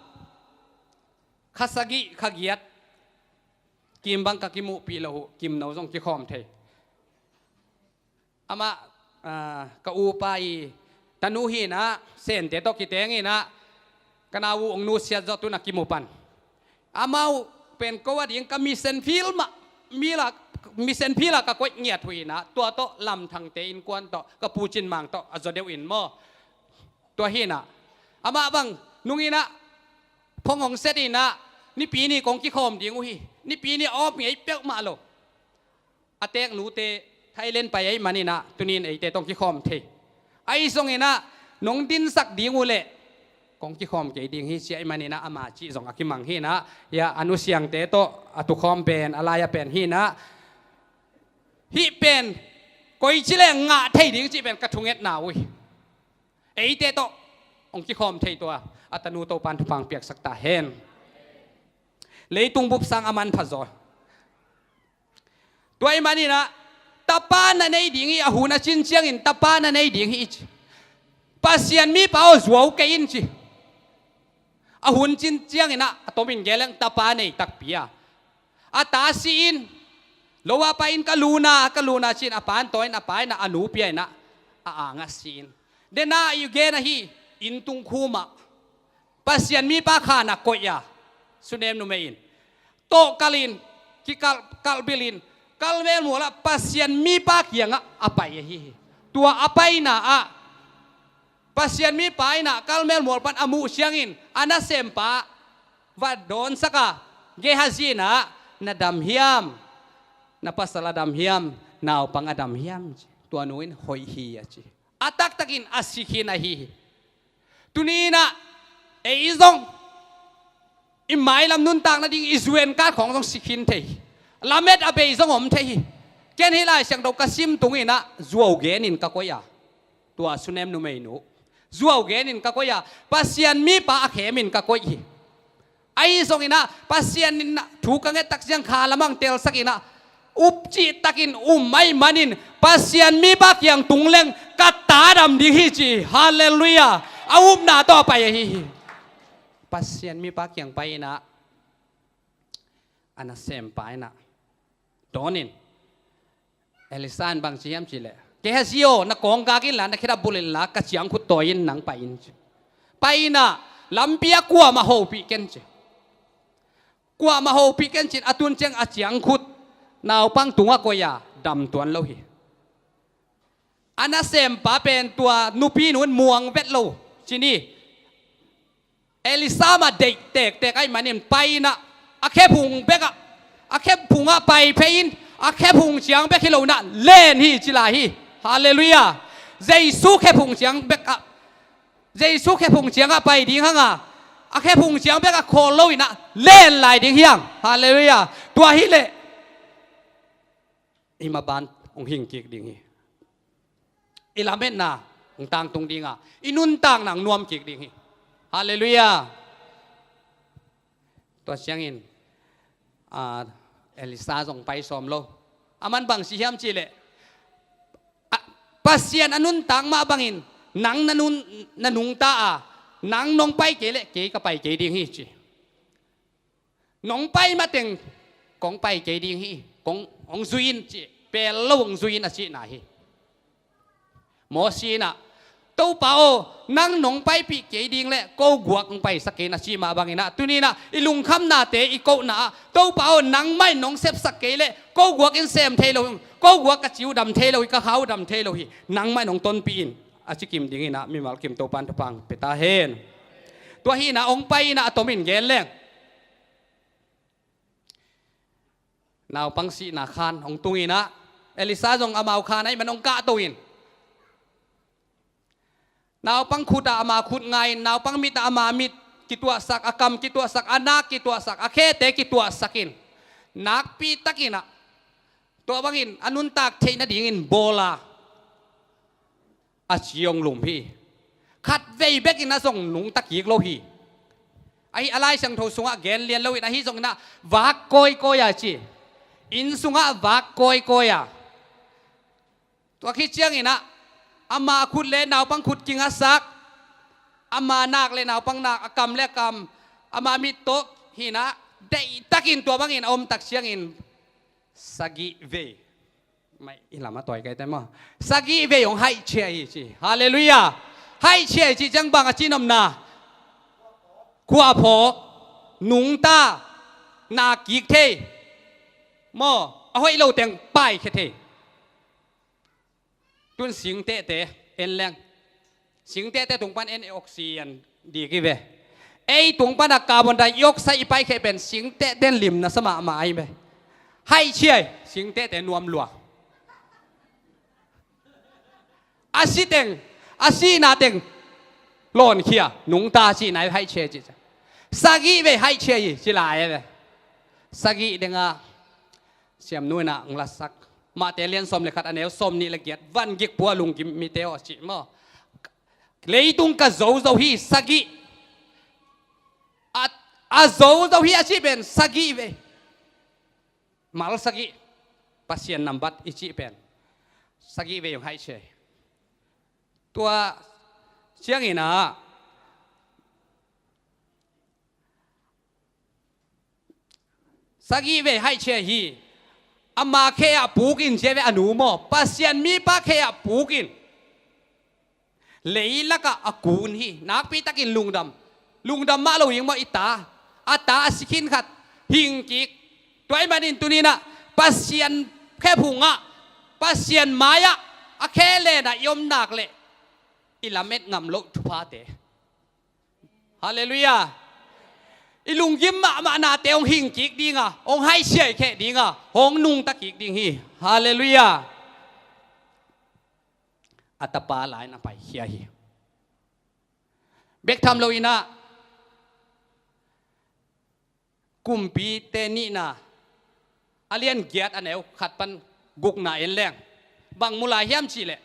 kha sagih, kha giat kim bang ka kimuhpih loh uh, kim no zong kikhawm thei. Amah, ah, ka upa i tanu hi in ah, Sente tawh kiteng in ah, ka nau uh hong nusiat zawh, tu-in ah kimu pan. Amau pen ko a ding ka mission field mah, mila, mission field ah ka koih ngiat uh hi in ah, tua tawh Lamthangte innkuan tawh, ka Pu Cin Mang tawh a zaw deuh in maw. Tua hi in ah, amah bang nung in ah, phone hong set in ah, Nipi ni kong kikhawm ding uh hi. Nipi ni a awp ngei peuhmah lo. A teeknute Thailand pai ahih manin ah, tuni-in eite tawh hong kikhawm thei. Ahi zongin ah, nong dinsak ding uh leh kong kikhawm kei ding hi ci ahih manin ah, ama cih zong a kimang hi in ah, hia a nusiangte tawh a tukhawm pen, a lai-a pen hi in ah, hih pen koici leh ngah thei ding cih pen ka thungetna uh hi. Eite tawh hong kikhawm thei tua a tanu Topan thupha piaksak ta hen. Leitung bup sang a manpha zaw. Tua ahih manin ah, tapa na nei ding hi, a hun a cin ciangin tapa na nei ding hi i ci. Pasian mipa aw, zuau kei in ci. A hun cin ciangin ah, a tomin gen leng tapa nei takpi a, a ta si in, lo a pa in ka luna, ka luna ci in, a pa in tawi in, a pa in ah a nu pia in ah, a ang ah si in. Dena i gen ahi, inn tung khum ah Pasian mipa khan ah koih a, Sunem numei in tawh kalh in, kikalh, kalh bil in, Karmel mual ah Pasian mipa kiangah a pai ahi hi. Tua a paina ah, Pasian mipa in ah Karmel mual pan a muh ciangin, a nasempa va dawnsak a, Gehazi in ah, na dam hiam, na pasal a dam hiam, naupang a dam hiam ci. Tua nu in, hoih hi a ci. A taktakin a si khin ahi hi. Tuni in ah, ei zong i mailam nuntak nading i zuenkat khawng zong si khin thei hi. Lamet a bei zong om thei hi. Ken hih Lai Siangtho ka sim tung in ah, zuau gen in ka koih a, tua Sunem numeinu, zuau gen in ka koih a, Pasian mipa a khem in ka koih hi. Ahi zongin ah, Pasian in ah thu ka nget tak ciang kha lamang telsak in ah, up cih takin um ahih manin, Pasian mipa kiang tung leng ka ta dam ding hi ci. Halleluiah. A upna tawh a pai ahi hi. Pasian mipa kiang pai in ah, a nasempa in ah, dawn in, Elisha in bang ci hiam cih leh, Gehazi aw, na kawng gak inla, na khedap bulh inla, ka ciangkhut tawi in nang pai in ci. Pai in ah, lampi ah kuamah hopih ken ci. Kuamah hopih ken ci in, a tun ciang a ciangkhut naupang tungah koih a, dam tuan lo hi. A nasempa pen tua nupinu in muang vet lo ci ni. Elisha mah deih tektek ahih manin pai in ah, a khephung bek ah, a khephung ah pai phei in, a khephung ciang bek hi lo in ah len hi ci lai hi. Halleluiah. Jesu khephung ciang bek ah, Jesu khephung ciang ah pai ding hang a, a khephung ciang bek ah khawl lo in ah len lai ding hi hang. Halleluiah. Tua hi leh i maban hong hing kik ding hi. I lametna hong tangtung ding a, i nuntakna hong nuam kik ding hi. Halleluiah. Tua ciangin, a, Elisha zong pai sawm lo. Aman bang ci hiam cih leh, a, Pasian a nuntak mah bangin nang na nun, na nungta a, nang nong pai kei leh kei ka pai kei ding hi ci. Nong pai mateng kong pai kei ding hi, kong hong zui in ci, pel lo hong zui in a cihna hi. Mosi in ah, Topa aw, nang nong paipih kei ding leh ko guak hong paisak kei in a cih mah bangin ah, tuni in ah i lungkhamnate i kohna ah, Topa aw, nangmah in nong sepsak kei leh ko guak in sem thei lo hi, ko guak ka ci uh dam thei lo hi, ka kha uh dam thei lo hi, nangmah in hong tonpih in a ci kim dingin ah, mimal kim Topan thupha pia ta hen. Tua hi in ah, hong pai in ah, a tomin gen leng, naupang sihna khan hong tung in ah, Elisha zong amau khan ahih man hong kahto in, naupang khut ah ama khut nga in, naupang mit ah ama mit kituahsak, a kam kituahsak, a nak kituahsak, a khete kituahsak in, nakpi takin ah, tua bangin a nuntak theih nadingin bawl a, a ci hong lum hi. Khatvei bekin ah zong nungta kik lo hi. Ahi, a Lai Siangtho sungah gen lian lo in, ahi zongin ah vak kawikawi a ci. Inn sungah vak kawikawi a. Tua khit ciangin ah, ama khut le naupang khut kingasak, ama nak le naupang nak, a kam le a kam, ama mit tawh hi in ah, deihtakin tua bangin a om tak ciangin sagih vei, mai i lam a tawi kai te maw, sagih vei hong haihciah hi ci. Halleluiah. Haihciah hi ci ciang bang a ci nopna? Khuaphaw, nungta, na kik thei maw, a hoih lo teng paikhia thei. Tun singtehte en leng, singtehte tung pan en, oxygen dik hi ve. Ei tung pan a carbon dioxide i paikhia pen singtehte in lim na sa mahmah ahi ve. Haihciah hi, singtehte nuam lua. A si teng, a sihna teng Lawnkhia, nungta cihna i haihchia cih ciang. Sagih vei haihchia hi ci lai a ve. Sagih denga siamnu inah ang lasak. Mahte lian sawm le khat a neu sawm nih le giat, van gik pua lunggim mite aw cih maw. Leitung ka zozo hi sagih. A, a zozo hi a cih pen sagih vei. Mal sagih, Pasian nambat i cih pen sagih vei hong haihchia hi. Tua cianginah sagih vei haihchia hi. Ama khe ah pukin cia ve a nu maw, Pasian mipa khe ah pukin. Leilakah a kun hi, nakpitakin lungdam. Lungdam mah lo ing maw i ta. A ta a si khin khat, hing kik. Tua ahih manin tuninah Pasian khephungah, Pasian mai-ah a khe lenah i om nak leh i lamet ngam loh thuphate. Halleluiah. I lunggim mahmahnate hong hing kik dinga, hong haihsiai kheh dinga, hong nungta kik ding hi. Halleluiah. A tapa lai-in a paikhia hi. Bek tham loinah Kumpite nihna a lian giat a neu khat pan gukna en leng, bang mu lai hiam cihleh,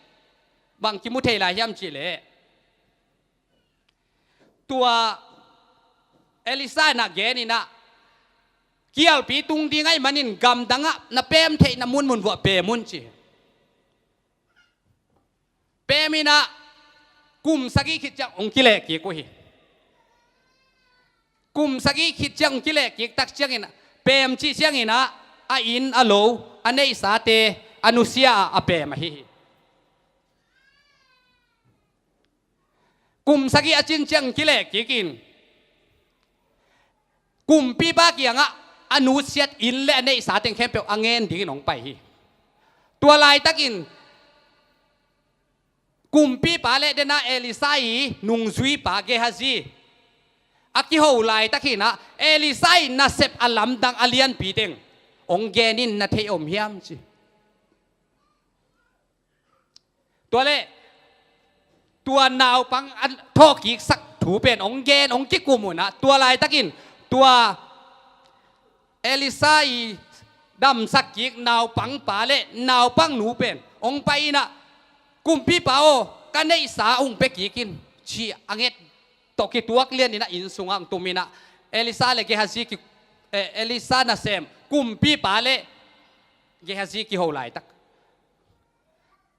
bang kimu thei lai hiam cihleh, tua Elisha inah geninah, kialpi tung ding ahih manin gamdangah na pem theihna munmun vuah pem un ci. Pem inah kum sagih khit ciang hong kilehkik uh hi. Kum sagih khit ciang hong kilehkik tak ciangin, pem cih cianginah a inn a lo, a neihsate, a nusia a, a pem ahi hi. Kum sagih a cin ciang kilehkikin kumpipa kiangah a nusiat inn le a neihsa teng khempeuh a ngen dingin hong pai hi. Tua laitakin kumpipa le dena Elisha i nungzuipa Gehazi a kiho laitakinah Elisha i nasep a lamdang a lianpi teng hong genin na thei om hiam ci. Tua le tua naupang a thawhkiksak thu pen hong gen, hong kikum unah, tua laitakin tua Elisha i damsak kik naupangpa le naupangnu pen hong pai inah, kumpipa aw, ka neihsa hong pia kik in ci a nget tawh kituak lianinah inn sungah hong tuminah Elisha le Gehazi ki, eh, Elisha nasem kumpipa le Gehazi kiho laitak.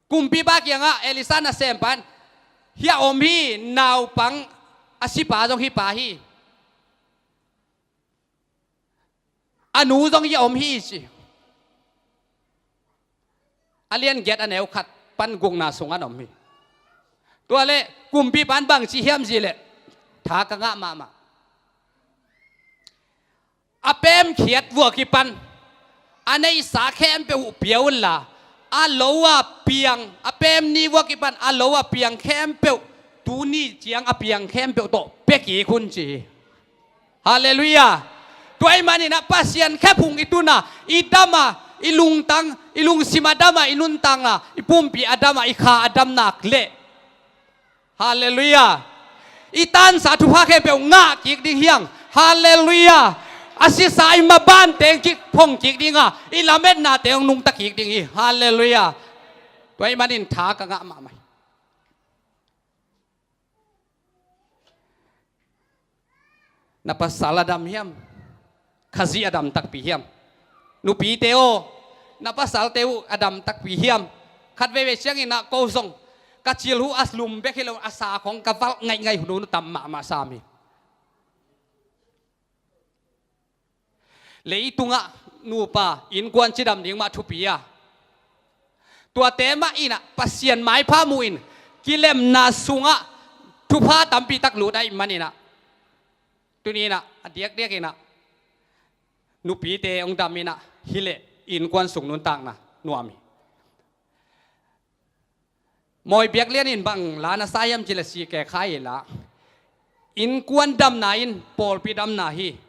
Kumpipa kiangah Elisha nasempa in, hia om hi, naupang a sipa zong hih pa hi. A nu zong hia om hi ci. A lian giat a neu khat pan gukna sungah om hi. Tua le kumpipa in bangci hiam cihleh, tha ka ngah mahmah. A pemkhiat vua kipan a neihsa khempeuh uh pia unla, a lo a piang, a pem ni vua kipan a lo a piang khempeuh tuni ciang a piang khempeuh tawh pia kik un ci hi. Halleluiah. Tua ahih maninah Pasian khephung i tuna, i dama, i lungtang, i lungsim a dama i nuntakna, i pumpi a dama i kha a damnak leh, Halleluiah. I tansa thupha khempeuh ngah kik ding hiang. Halleluiah. A sisa i maban teng kik phong kik dinga, i lametna teng nungta kik ding hi. Halleluiah. Tua ahih manin tha ka ngah mahmah hi. Na pasal a dam hiam? Khazih a dam takpi hiam? Nupite aw, na pasalte uh a dam takpi hiam? Khat veivei cianginah ko zong ka cil uh a lum bek hi lo, a sa khong ka valh ngaihngaih hun uh tam mahmah sam hi. Leitungah nupa innkuan cidam ding mah thupi a, tuate mah inah Pasian maipha muhin kilemna sungah thupha tampitak lut ahih maninah, tuninah a diakdiakinah nupite hong dam inah hileh innkuan sung nuntakna nuam hi. Mawi Biaklian in bang la na sa hiam cih leh, si kek kha hi la, innkuan damna in pawlpi damna hi.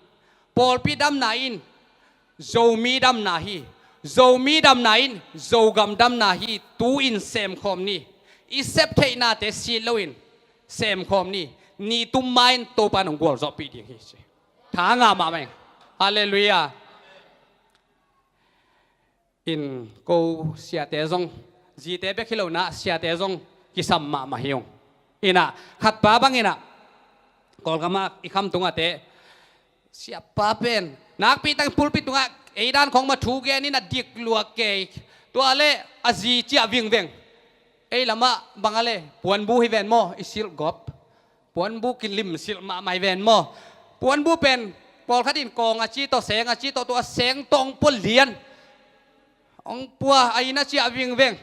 Pawlpi damna in Zomi damna hi. Zomi damna in Zogam damna hi. Tu-in semkhawm ni. I sep theihnate sit loin Semkhawm ni. Ni tum ma-in Topa nong gualzawhpih ding hi ci. Tha ngah mahmah ing. Halleluiah. In ko siate zong, zite bek hi lo-in ah siate zong kisam mahmah hi ung. In ah khatpa bang in ah Kawlgam ah i kham tung a te, siapa pen nakpi takin pulpit tungah ei dan khawng mah thu gen in a dik lua kei. Tua leh a zi ciah vingveng. Ei lamah bang a leh puanbu hi ven maw, i silh gawp. Puanbu kilim silh mahmah hi ven maw. Puanbu pen pawlkhat in kawng a ci tawh, seng a ci tawh, tua seng tawh hong pua lian, hong pua a inn ah ciah vingveng.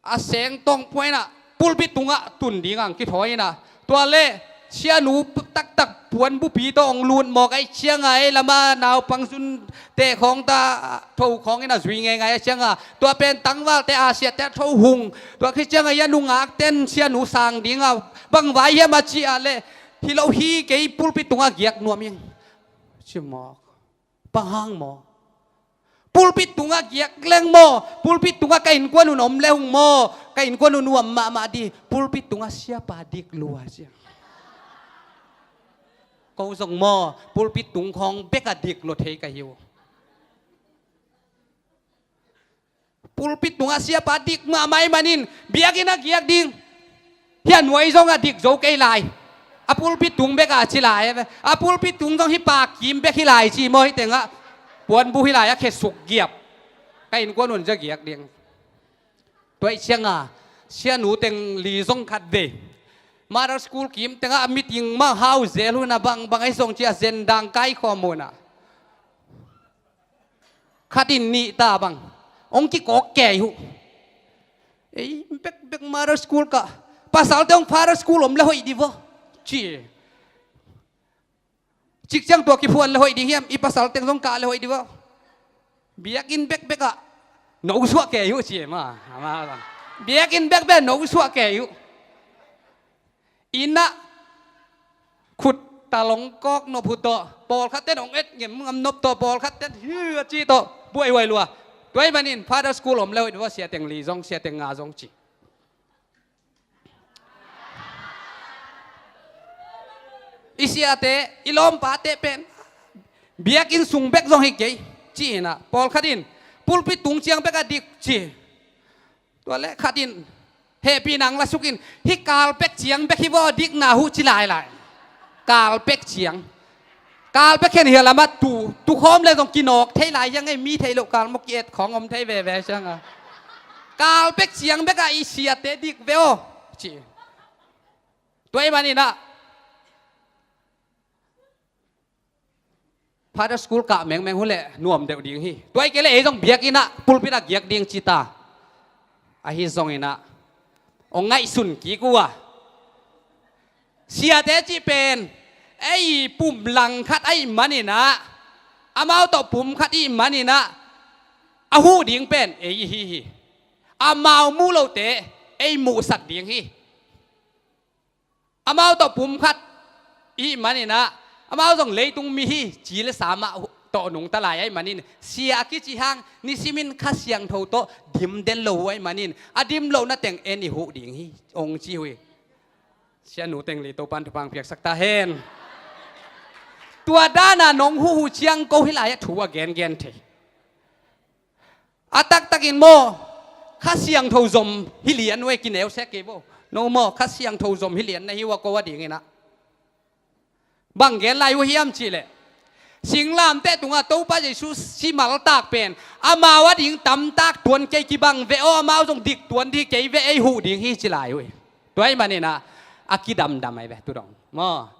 A seng tawh hong pua in ah pulpit tungah tun ding a hong kithawi in ah, tua leh sianu taktak puanbupi tawh hong lut mawk ahih ciangin, ei lamah naupang zun teh khawng ta, tho khawng in a zui ngeingai ahih ciangin, tua pen tangvalte a siate a tho hung. Tua khit ciangin a nungakten sianu sang ding a, bang vai hiam a cih leh, hi lo hi, kei pulpit tungah giak nuam ing ci mawk. Bang hang maw? Pulpit tungah giak leng maw? Pulpit tungah ka innkuan un om leh hung maw? Ka innkuan un nuam mahmah ding. Pulpit tungah siapa dik lua cia. Ko zong maw, pulpit tung khawng bek a dik lua thei ka hi uh. Pulpit tungah siapa dik mahmah ahih manin biakinn ah giak ding. Hih a nuai zong a dik zo kei lai. A pulpit tung bek a ci lai. A pulpit tung zong hih pa kim bek hi lai ci maw, hih tengah puanbu hi lai a khesuk giap. Ka innkuan un zong giak ding. Tua ahih ciangin sianu teng li zong khat vei Mother School kim tengah a meeting mah hau zel uh in a, bang bang ahi zong ci a, zen dang kaikhawm uh in a, khat in nih ta bang hong kikawk kei uh. Ei bekbek Mother School kah, pasalte hong Father School om leh hoih ding vaw ci. Cikciang tua kiphuan leh hoih ding hiam, i pasal teng zong kah leh hoih ding vaw. Biakinn bekbek ah no suah kei uh ci e maw. Biakinn bekbek no suah kei uh. Inn ah khut talong kawk nop uh tawh, pawlkhat ten hong et ngem ngam nop tawh, pawlkhat ten hi a ci tawh buaihuai lua. Tua ahih manin Father School om leh hoih ding vaw, sia teng li zong, sia teng nga zong ci. I siate, i lawmpate pen biakinn sung bek zong hi kei ci in a, pawlkhat in pulpit tung ciang bek a dik ci. Tua leh khat in hehpihna hong la suk in, hih carpet ciang bek hi vaw, dikna uh ci lailai. Carpet ciang. Carpet khen hi a, lamah tu, tu khawm leh zong kinawk thei lai hi a, ngei mi thei loh kal maw, ki-et khawng om thei veve ciangin. Carpet ciang bek ah i siate dik ve aw ci. Tua ahih manin a Father School kah mengmeng uh leh nuam deuh ding hi. Tua ahih kei leh ei zong biakinn ah, pulpit ah giak ding ci ta. Ahi zongin a, hong ngaihsun kik uh a, siate cih pen ei pum lang khat ahih manin a, amau tawh pum khat ahih manin a, a huh ding pen ei hi hi. Amau muh lote ei muhsak ding hi. Amau tawh pum khat ahih manin a, amau zong leitung mi hi, ci leh sa mah tawh nungta lai ahih manin, sia a kici hang nisimin Kha Siangtho tawh dim den lo uh ahih manin, a dim lohna teng en i huh ding hi, hong ci uh hi. Sianu teng li Topa'n thupha hong piaksak ta hen. Tua dan a nong huh uh ciang ko hih lai ah thu a gengen thei. A taktakin maw, Kha Siangtho zom hi lian uh e, kineu sek kei bo. No maw, Kha Siangtho zom hi lian na hi uh a, ko adingin a. Bang gen lai uh hiam cih leh, singlamteh tungah Topa Jesu si maltak pen amau ading tamtak tuan kei kibang ve aw, amau zong dik tuan ding kei ve, ei huh ding hi ci lai uh hi. Tua ahih manin a, a kidamdam ahi ve tu dong maw.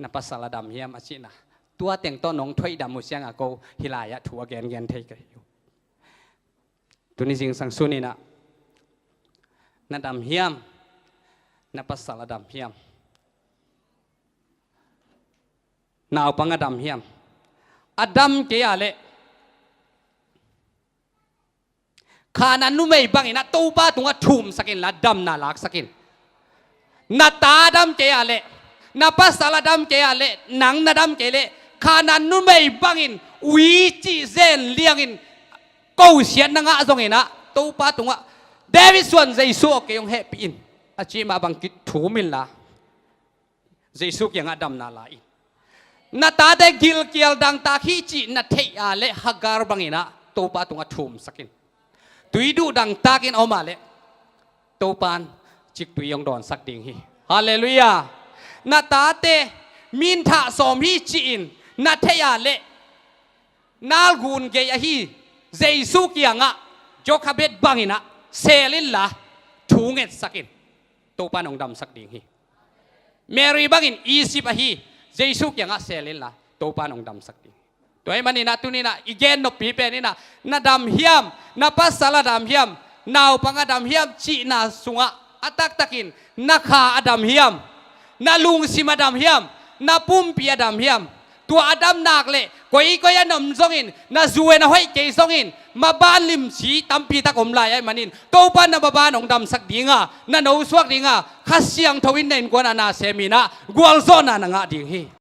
Na pasal a dam hiam a cihna, tua teng tawh nong thoihdam uh ciangin ko hih lai ah thu a gengen thei ka hi uh. Tuni zingsang sun in a, na dam hiam? Na pasal a dam hiam? Naupang a dam hiam? A dam kei a leh, Khanaan numei bangin a Topa tungah thumsak inla, damna laksak in. Na ta a dam kei a leh, na pasal a dam kei a leh, nang na dam kei leh, Khanaan numei bangin ui cih zen liangin kosiatna ngah zongin a, Topa tungah, David suan Jesu aw, kei hong hehpih in. a cih mah bang kithum inla, Jesu kiangah damna la in. Na tate gilkial dangtak hi cih na theih a leh Hagar bangin ah Topa tungah thumsak in. Tui duh dangtakin a om a leh Topan ciktui hong dawnsak ding hi. Halleluiah. Na tate minthah sawm hi ci-in na theih a leh nalgun gei ahi Jesu kiangah Jokebed bangin ah seel inla thu ngetsak in. Topan hong damsak ding hi. Mary bangin Egypt ahi Jesu kiangah seel inla Topan hong damsak ding. Tua ahih manin ah tuni-in ah i gen noppi pen in ah na dam hiam, na pasal a dam hiam, naupang a dam hiam cihna sungah a taktakin na kha a dam hiam, na lungsim a dam hiam, na pumpi a dam hiam. Tua a dam nak leh koikoi a na om zongin, na zu-in a hoih kei zongin, maban limci tampi tak om lai ahih manin Topan na maban hong damsak ding a, na nosuak ding a, Kha Siangtho in na innkuan ah na sem in ah gualzawhna na ngah ding hi.